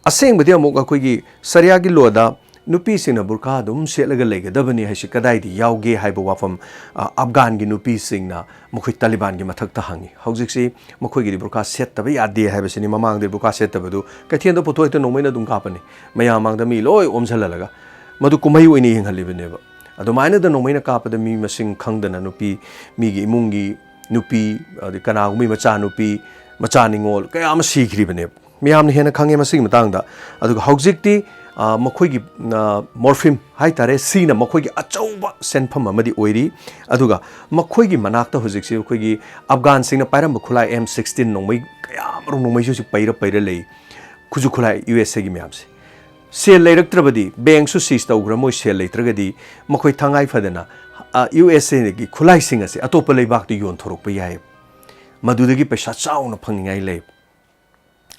ꯑꯁꯦꯡꯕꯗꯤ ꯑꯃꯨꯛ ꯑꯩꯈꯣꯏꯒꯤ ꯁꯔꯤꯌꯥꯒꯤ ꯂꯣꯗ ꯅꯨꯄꯤꯁꯤꯡꯅ ꯕꯨꯔꯈꯥ ꯑꯗꯨꯝ ꯁꯦꯠꯂꯒ ꯂꯩꯒꯗꯕꯅꯤ ꯍꯥꯏꯁꯤ ꯀꯗꯥꯏꯗ ꯌꯥꯎꯒꯦ ꯍꯥꯏꯕ ꯋꯥꯐꯝ, ꯑ, ꯑꯐꯒꯥꯟꯒꯤ ꯅꯨꯄꯤꯁꯤꯡꯅ ꯃꯈꯣꯏ ꯇꯥꯂꯤꯕꯥꯟꯒꯤ ꯃꯊꯛꯇ ꯍꯪꯉꯤ꯫ ꯍꯧꯖꯤꯛꯁꯤ ꯃꯈꯣꯏꯒꯤꯗꯤ ꯕꯨꯔꯈꯥ ꯁꯦꯠꯇꯕ ꯌꯥꯗꯦ ꯍꯥꯏꯕꯁꯤꯅꯤ꯫ ꯃꯃꯥꯡꯗ ꯕꯨꯔꯈꯥ ꯁꯦꯠꯇꯕꯗꯨ ꯀꯩꯊꯦꯜꯗ ꯄꯨꯊꯣꯛ ꯍꯦꯛꯇ ꯅꯣꯡꯃꯩꯅ ꯑꯗꯨꯝ ꯀꯥꯞꯄꯅꯤ, ꯃꯌꯥꯝ ꯃꯥꯡꯗ ꯃꯤ ꯂꯣꯏ ꯑꯣꯝꯁꯤꯜꯍꯜꯂꯒ꯫ ꯃꯗꯨ ꯀꯨꯝꯍꯩ ꯑꯣꯏꯅ ꯌꯦꯡꯍꯜꯂꯤꯕꯅꯦꯕ꯫ ꯑꯗꯨꯃꯥꯏꯅꯗ ꯅꯣꯡꯃꯩꯅ ꯀꯥꯞꯄꯗ ꯃꯤ ꯃꯁꯤꯡ ꯈꯪꯗꯅ ꯅꯨꯄꯤ, ꯃꯤꯒꯤ ꯏꯃꯨꯡꯒꯤ ꯅꯨꯄꯤ, ꯑꯗꯩ ꯀꯅꯥꯒꯨꯝꯕꯒꯤ ꯃꯆꯥꯅꯨꯄꯤ, ꯃꯆꯥ ꯅꯤꯉꯣꯜ ꯀꯌꯥ ꯑꯃ ꯁꯤꯈ꯭ꯔꯤꯕꯅꯦꯕ꯫ ꯃꯤꯌꯥꯝꯅ ꯍꯦꯟꯅ ꯈꯪꯉꯦ ꯃꯁꯤꯒꯤ ꯃꯇꯥꯡꯗ꯫ ꯑꯗꯨꯒ ꯍꯧꯖꯤꯛꯇꯤ, ꯑ, ꯃꯈꯣꯏꯒꯤ, ꯑ, morphine ꯍꯥꯏꯇꯥꯔꯦ, ꯁꯤꯅ ꯃꯈꯣꯏꯒꯤ ꯑꯆꯧꯕ ꯁꯦꯟꯐꯝ ꯑꯃꯗꯤ ꯑꯣꯏꯔꯤ꯫ ꯑꯗꯨꯒ ꯃꯈꯣꯏꯒꯤ ꯃꯅꯥꯛꯇ ꯍꯧꯖꯤꯛꯁꯤ ꯑꯩꯈꯣꯏꯒꯤ ꯑꯐꯒꯥꯟꯁꯤꯡꯅ ꯄꯥꯏꯔꯝꯕ ꯈꯨꯠꯂꯥꯏ M sixteen ꯅꯣꯡꯃꯩ ꯀꯌꯥ ꯑꯃꯔꯣꯝ ꯅꯣꯡꯃꯩꯁꯨ ꯍꯧꯖꯤꯛ ꯄꯩꯔ ꯄꯩꯔ ꯂꯩ꯫ ꯈꯨꯠꯁꯨ ꯈꯨꯠꯂꯥꯏ USA ꯒꯤ ꯃꯌꯥꯝꯁꯦ꯫ ꯁꯦꯜ ꯂꯩꯔꯛꯇ꯭ꯔꯕꯗꯤ, ꯕꯦꯡꯁꯨ seize ꯇꯧꯈ꯭ꯔ, ꯃꯣꯏ ꯁꯦꯜ ꯂꯩꯇ꯭ꯔꯒꯗꯤ ꯃꯈꯣꯏ ꯇꯉꯥꯏ ꯐꯗꯅ, ꯑ, USAꯒꯤ ꯈꯨꯠꯂꯥꯏꯁꯤꯡ ꯑꯁꯦ ꯑꯇꯣꯞꯄ ꯂꯩꯕꯥꯛꯇ ꯌꯣꯟꯊꯣꯔꯛꯄ ꯌꯥꯏ꯫ ꯃꯗꯨꯗꯒꯤ ꯄꯩꯁꯥ ꯆꯥꯎꯅ ꯐꯪꯅꯤꯡꯉꯥꯏ ꯂꯩ꯫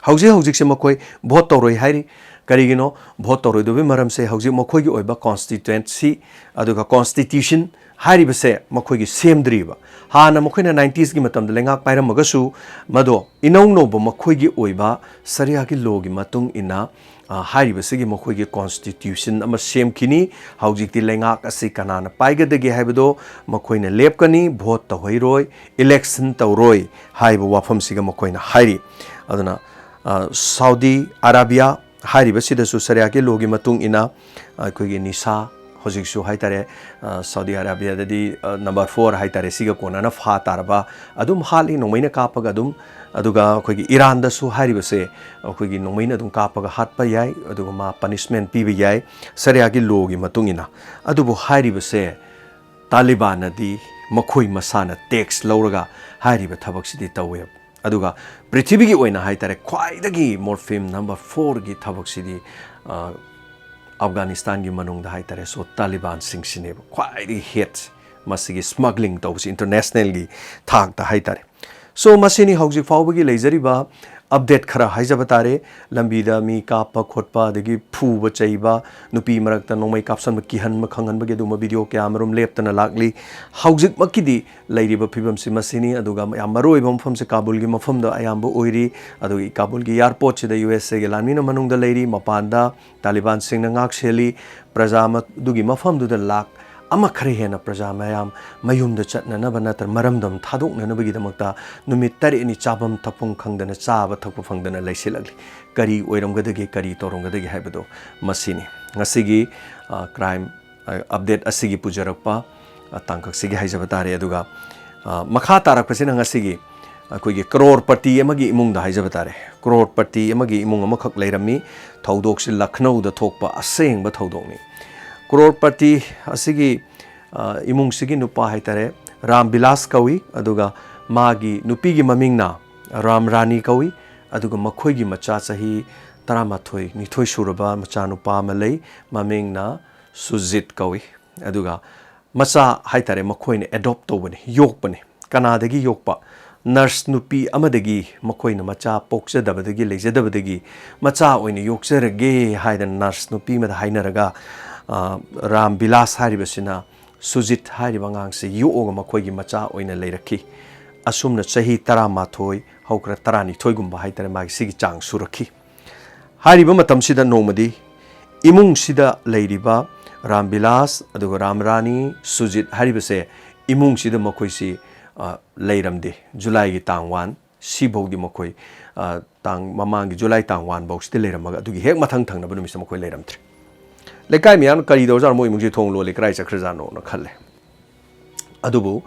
ꯍꯧꯖꯤꯛ ꯍꯧꯖꯤꯛꯁꯦ ꯃꯈꯣꯏ vote ꯇꯧꯔꯣꯏ ꯍꯥꯏꯔꯤ꯫ ꯀꯔꯤꯒꯤꯅꯣ ꯚꯣꯠ ꯇꯧꯔꯣꯏꯗꯕꯒꯤ ꯃꯔꯝꯁꯦ? ꯍꯧꯖꯤꯛ ꯃꯈꯣꯏꯒꯤ ꯑꯣꯏꯕ ꯀꯣꯟꯁꯇꯤꯇ꯭ꯌꯨꯑꯦꯟꯁꯤ ꯑꯗꯨꯒ ꯀꯣꯟꯁꯇꯤꯇ꯭ꯌꯨꯁꯟ ꯍꯥꯏꯔꯤꯕꯁꯦ ꯃꯈꯣꯏꯒꯤ ꯁꯦꯝꯗ꯭ꯔꯤꯕ꯫ ꯍꯥꯟꯅ ꯃꯈꯣꯏꯅ ꯅꯥꯏꯟꯇꯤꯁꯀꯤ ꯃꯇꯝꯗ ꯂꯩꯉꯥꯛ ꯄꯥꯏꯔꯝꯃꯒꯁꯨ, ꯃꯗꯣ ꯏꯅꯧ ꯅꯧꯕ ꯃꯈꯣꯏꯒꯤ ꯑꯣꯏꯕ ꯁꯔꯤꯌꯥꯒꯤ ꯂꯣꯒꯤ ꯃꯇꯨꯡ ꯏꯟꯅ, ꯑ, ꯍꯥꯏꯔꯤꯕꯁꯤꯒꯤ ꯃꯈꯣꯏꯒꯤ ꯀꯣꯟꯁꯇꯤꯇ꯭ꯌꯨꯁꯟ ꯑꯃ ꯁꯦꯝꯈꯤꯅꯤ꯫ ꯍꯧꯖꯤꯛꯇꯤ ꯂꯩꯉꯥꯛ ꯑꯁꯤ ꯀꯅꯥꯅ ꯄꯥꯏꯒꯗꯒꯦ ꯍꯥꯏꯕꯗꯣ ꯃꯈꯣꯏꯅ ꯂꯦꯞꯀꯅꯤ, ꯚꯣꯠ ꯇꯧꯍꯩꯔꯣꯏ, ꯏꯂꯦꯛꯁꯟ ꯇꯧꯔꯣꯏ ꯍꯥꯏꯕ ꯋꯥꯐꯝꯁꯤꯒ ꯃꯈꯣꯏꯅ ꯍꯥꯏꯔꯤ꯫ ꯑꯗꯨꯅ, ꯑ, ꯁꯥꯎꯗꯤ ꯑꯔꯥꯕꯤꯌꯥ ꯍꯥꯏꯔꯤꯕꯁꯤꯗꯁꯨ ꯁꯔꯤꯌꯥꯒꯤ ꯂꯣꯒꯤ ꯃꯇꯨꯡ ꯏꯟꯅ ꯑꯩꯈꯣꯏꯒꯤ ꯅꯤꯁꯥ ꯍꯧꯖꯤꯛꯁꯨ ꯍꯥꯏꯇꯥꯔꯦ, ꯑ, ꯁꯥꯎꯗꯤ ꯑꯔꯥꯕꯤꯌꯥꯗꯗꯤ, ꯑ, ꯅꯝꯕꯔ ꯐꯣꯔ ꯍꯥꯏꯇꯥꯔꯦ, ꯁꯤꯒ ꯀꯣꯟꯅꯅ ꯐꯥ ꯇꯥꯔꯕ ꯑꯗꯨꯝ ꯍꯥꯠꯂꯤ꯫ ꯅꯣꯡꯃꯩꯅ ꯀꯥꯞꯄꯒ ꯑꯗꯨꯝ, ꯑꯗꯨꯒ ꯑꯩꯈꯣꯏꯒꯤ ꯏꯔꯥꯟꯗꯁꯨ ꯍꯥꯏꯔꯤꯕꯁꯦ ꯑꯩꯈꯣꯏꯒꯤ ꯅꯣꯡꯃꯩꯅ ꯑꯗꯨꯝ ꯀꯥꯞꯄꯒ ꯍꯥꯠꯄ ꯌꯥꯏ, ꯑꯗꯨꯒ ꯃꯥ ꯄꯅꯤꯁꯃꯦꯟ ꯄꯤꯕ ꯌꯥꯏ ꯁꯔꯤꯌꯥꯒꯤ ꯂꯣꯒꯤ ꯃꯇꯨꯡ ꯏꯟꯅ꯫ ꯑꯗꯨꯕꯨ ꯍꯥꯏꯔꯤꯕꯁꯦ ꯇꯥꯂꯤꯕꯥꯟꯅꯗꯤ ꯃꯈꯣꯏ ꯃꯁꯥꯅ ꯇꯦꯛꯁ ꯂꯧꯔꯒ ꯍꯥꯏꯔꯤꯕ ꯊꯕꯛꯁꯤꯗꯤ ꯇꯧꯋꯦꯕ꯫ ꯑꯗꯨꯒ ꯄ꯭ꯔꯤꯊꯤꯕꯤꯒꯤ ꯑꯣꯏꯅ ꯍꯥꯏꯇꯥꯔꯦ, ꯈ꯭ꯋꯥꯏꯗꯒꯤ ꯃꯣꯔꯐꯤꯝ ꯅꯝꯕꯔ ꯐꯣꯔꯒꯤ ꯊꯕꯛꯁꯤꯗꯤ, ꯑ, ꯑꯐꯒꯥꯅꯤꯁꯇꯥꯟꯒꯤ ꯃꯅꯨꯡꯗ ꯍꯥꯏꯇꯥꯔꯦ, ꯁꯣ ꯇꯥꯂꯤꯕꯥꯟꯁꯤꯡꯁꯤꯅꯦꯕ ꯈ꯭ꯋꯥꯏꯗꯒꯤ ꯍꯦꯠ, ꯃꯁꯤꯒꯤ ꯁ꯭ꯃꯒ꯭ꯂꯤꯡ ꯇꯧꯕꯁꯤ ꯏꯟꯇꯔꯅꯦꯁꯅꯦꯜꯒꯤ ꯊꯥꯛꯇ ꯍꯥꯏꯇꯥꯔꯦ꯫ ꯁꯣ ꯃꯁꯤꯅꯤ ꯍꯧꯖꯤꯛ ꯐꯥꯎꯕꯒꯤ ꯂꯩꯖꯔꯤꯕ ꯑꯞꯗꯦꯠ ꯈꯔ ꯍꯥꯏꯖꯕ ꯇꯥꯔꯦ꯫ ꯂꯝꯕꯤꯗ ꯃꯤ ꯀꯥꯞꯄ ꯈꯣꯠꯄ, ꯑꯗꯒꯤ ꯐꯨꯕ ꯆꯩꯕ, ꯅꯨꯄꯤ ꯃꯔꯛꯇ ꯅꯣꯡꯃꯩ ꯀꯥꯞꯁꯟꯕ, ꯀꯤꯍꯟꯕ ꯈꯪꯍꯟꯕꯒꯤ ꯑꯗꯨꯒꯨꯝꯕ ꯚꯤꯗꯤꯑꯣ ꯀꯌꯥ ꯑꯃꯔꯣꯝ ꯂꯦꯞꯇꯅ ꯂꯥꯛꯂꯤ꯫ ꯍꯧꯖꯤꯛꯃꯛꯀꯤꯗꯤ ꯂꯩꯔꯤꯕ ꯐꯤꯕꯝꯁꯤ ꯃꯁꯤꯅꯤ꯫ ꯑꯗꯨꯒ ꯌꯥꯝ ꯃꯔꯨ ꯑꯣꯏꯕ ꯃꯐꯝꯁꯦ ꯀꯥꯕꯨꯜꯒꯤ ꯃꯐꯝꯗ ꯑꯌꯥꯝꯕ ꯑꯣꯏꯔꯤ꯫ ꯑꯗꯨꯒ ꯀꯥꯕꯨꯜꯒꯤ ꯑꯦꯌꯥꯔꯄꯣꯔꯠꯁꯤꯗ ꯌꯨ ꯑꯦꯁ ꯑꯦꯒꯤ ꯂꯥꯟꯃꯤꯅ ꯃꯅꯨꯡꯗ ꯂꯩꯔꯤ, ꯃꯄꯥꯟꯗ ꯇꯥꯂꯤꯕꯥꯟꯁꯤꯡꯅ ꯉꯥꯛ ꯁꯦꯜꯂꯤ꯫ ꯄ꯭ꯔꯖꯥ ꯃ-, ꯑꯗꯨꯒꯤ ꯃꯐꯝꯗꯨꯗ ꯂꯥꯛ ꯑꯃ ꯈꯔ ꯍꯦꯟꯅ ꯄ꯭ꯔꯖꯥ ꯃꯌꯥꯝ ꯃꯌꯨꯝꯗ ꯆꯠꯅꯅꯕ ꯅꯠꯇ꯭ꯔ ꯃꯔꯝꯗꯝ ꯊꯥꯗꯣꯛꯅꯅꯕꯒꯤꯗꯃꯛꯇ ꯅꯨꯃꯤꯠ ꯇꯔꯦꯠꯅꯤ ꯆꯥꯐꯝ ꯊꯛꯐꯝ ꯈꯪꯗꯅ, ꯆꯥꯕ ꯊꯛꯄ ꯐꯪꯗꯅ ꯂꯩꯁꯤꯜꯂꯛꯂꯤ꯫ ꯀꯔꯤ ꯑꯣꯏꯔꯝꯒꯗꯒꯦ, ꯀꯔꯤ ꯇꯧꯔꯝꯒꯗꯒꯦ ꯍꯥꯏꯕꯗꯣ ꯃꯁꯤꯅꯤ ꯉꯁꯤꯒꯤ, ꯑ, ꯀ꯭ꯔꯥꯏꯝ, ꯑ, ꯑꯞꯗꯦꯠ ꯑꯁꯤꯒꯤ ꯄꯨꯖꯔꯛꯄ, ꯑ, ꯇꯥꯡꯀꯛꯁꯤꯒꯤ ꯍꯥꯏꯖꯕ ꯇꯥꯔꯦ꯫ ꯑꯗꯨꯒ, ꯑ, ꯃꯈꯥ ꯇꯥꯔꯛꯄꯁꯤꯅ ꯉꯁꯤꯒꯤ ꯑꯩꯈꯣꯏꯒꯤ ꯀ꯭ꯔꯣꯔꯄꯇꯤ ꯑꯃꯒꯤ ꯏꯃꯨꯡꯗ ꯍꯥꯏꯖꯕ ꯇꯥꯔꯦ꯫ ꯀ꯭ꯔꯣꯔꯄꯇꯤ ꯑꯃꯒꯤ ꯏꯃꯨꯡ ꯑꯃꯈꯛ ꯂꯩꯔꯝꯃꯤ꯫ ꯊꯧꯗꯣꯛꯁꯤ ꯂꯈꯅꯧꯗ ꯊꯣꯛꯄ ꯑꯁꯦꯡꯕ ꯊꯧꯗꯣꯛꯅꯤ꯫ ꯀ꯭ꯔꯣꯔꯄꯇꯤ ꯑꯁꯤꯒꯤ, ꯑ, ꯏꯃꯨꯡꯁꯤꯒꯤ ꯅꯨꯄꯥ ꯍꯥꯏꯇꯥꯔꯦ, ꯔꯥꯝ ꯕꯤꯂꯥꯁ ꯀꯧꯏ꯫ ꯑꯗꯨꯒ ꯃꯥꯒꯤ ꯅꯨꯄꯤꯒꯤ ꯃꯃꯤꯡꯅ ꯔꯥꯝ ꯔꯥꯅꯤ ꯀꯧꯏ꯫ ꯑꯗꯨꯒ ꯃꯈꯣꯏꯒꯤ ꯃꯆꯥ ꯆꯍꯤ ꯇꯔꯥꯃꯥꯊꯣꯏ, ꯅꯤꯊꯣꯏ ꯁꯨꯔꯕ ꯃꯆꯥꯅꯨꯄꯥ ꯑꯃ ꯂꯩ, ꯃꯃꯤꯡꯅ ꯁꯨꯖꯤꯠ ꯀꯧꯏ꯫ ꯑꯗꯨꯒ ꯃꯆꯥ ꯍꯥꯏꯇꯥꯔꯦ, ꯃꯈꯣꯏꯅ ꯑꯦꯗꯣꯞ ꯇꯧꯕꯅꯤ, ꯌꯣꯛꯄꯅꯤ꯫ ꯀꯅꯥꯗꯒꯤ ꯌꯣꯛꯄ? ꯅꯔꯁ ꯅꯨꯄꯤ ꯑꯃꯗꯒꯤ, ꯃꯈꯣꯏꯅ ꯃꯆꯥ ꯄꯣꯛꯆꯗꯕꯗꯒꯤ, ꯂꯩꯖꯗꯕꯗꯒꯤ, ꯃꯆꯥ ꯑꯣꯏꯅ ꯌꯣꯛꯆꯔꯒꯦ ꯍꯥꯏꯗꯅ ꯅꯔꯁ ꯅꯨꯄꯤ ꯑꯃꯗ ꯍꯥꯏꯅꯔꯒ, ꯑ, ꯔꯥꯝ ꯕꯤꯂꯥꯁ ꯍꯥꯏꯔꯤꯕꯁꯤꯅ ꯁꯨꯖꯤꯠ ꯍꯥꯏꯔꯤꯕ ꯑꯉꯥꯡꯁꯤ ꯌꯣꯛꯑꯒ ꯃꯈꯣꯏꯒꯤ ꯃꯆꯥ ꯑꯣꯏꯅ ꯂꯩꯔꯛꯈꯤ꯫ ꯑꯁꯨꯝꯅ ꯆꯍꯤ ꯇꯔꯥꯃꯥꯊꯣꯏ ꯍꯧꯈ꯭ꯔ ꯇꯔꯥꯅꯤꯊꯣꯏꯒꯨꯝꯕ ꯍꯥꯏꯇꯥꯔꯦ, ꯃꯥꯒꯤ ꯁꯤꯒꯤ ꯆꯥꯡ ꯁꯨꯔꯛꯈꯤ꯫ ꯍꯥꯏꯔꯤꯕ ꯃꯇꯝꯁꯤꯗ ꯅꯣꯡꯃꯗꯤ ꯏꯃꯨꯡꯁꯤꯗ ꯂꯩꯔꯤꯕ ꯔꯥꯝ ꯕꯤꯂꯥꯁ ꯑꯗꯨꯒ ꯔꯥꯝ ꯔꯥꯅꯤ, ꯁꯨꯖꯤꯠ ꯍꯥꯏꯔꯤꯕꯁꯦ ꯏꯃꯨꯡꯁꯤꯗ ꯃꯈꯣꯏꯁꯤ, ꯑ, ꯂꯩꯔꯝꯗꯦ꯫ ꯖꯨꯂꯥꯏꯒꯤ ꯇꯥꯡ ꯋꯥꯟ ꯁꯤꯐꯥꯎꯗꯤ ꯃꯈꯣꯏ, ꯑ, ꯇꯥꯡ, ꯃꯃꯥꯡꯒꯤ ꯖꯨꯂꯥꯏ ꯇꯥꯡ ꯋꯥꯟ ꯐꯥꯎꯁꯤꯗ ꯂꯩꯔꯝꯃꯒ ꯑꯗꯨꯒꯤ ꯍꯦꯛ ꯃꯊꯪ ꯊꯪꯅꯕ ꯅꯨꯃꯤꯠꯁꯤꯗ ꯃꯈꯣꯏ ꯂꯩꯔꯝꯗ꯭ꯔꯦ꯫ ꯂꯩꯀꯥꯏ ꯃꯤꯌꯥꯝꯅ "ꯀꯔꯤ ꯇꯧꯔꯖꯥꯠꯅꯣ, ꯃꯣꯏ ꯏꯃꯨꯡꯁꯤ ꯊꯣꯡ ꯂꯣꯜꯂꯦ, ꯀꯗꯥꯏ ꯆꯠꯈ꯭ꯔꯖꯥꯠꯅꯣꯅ" ꯈꯜꯂꯦ꯫ ꯑꯗꯨꯕꯨ,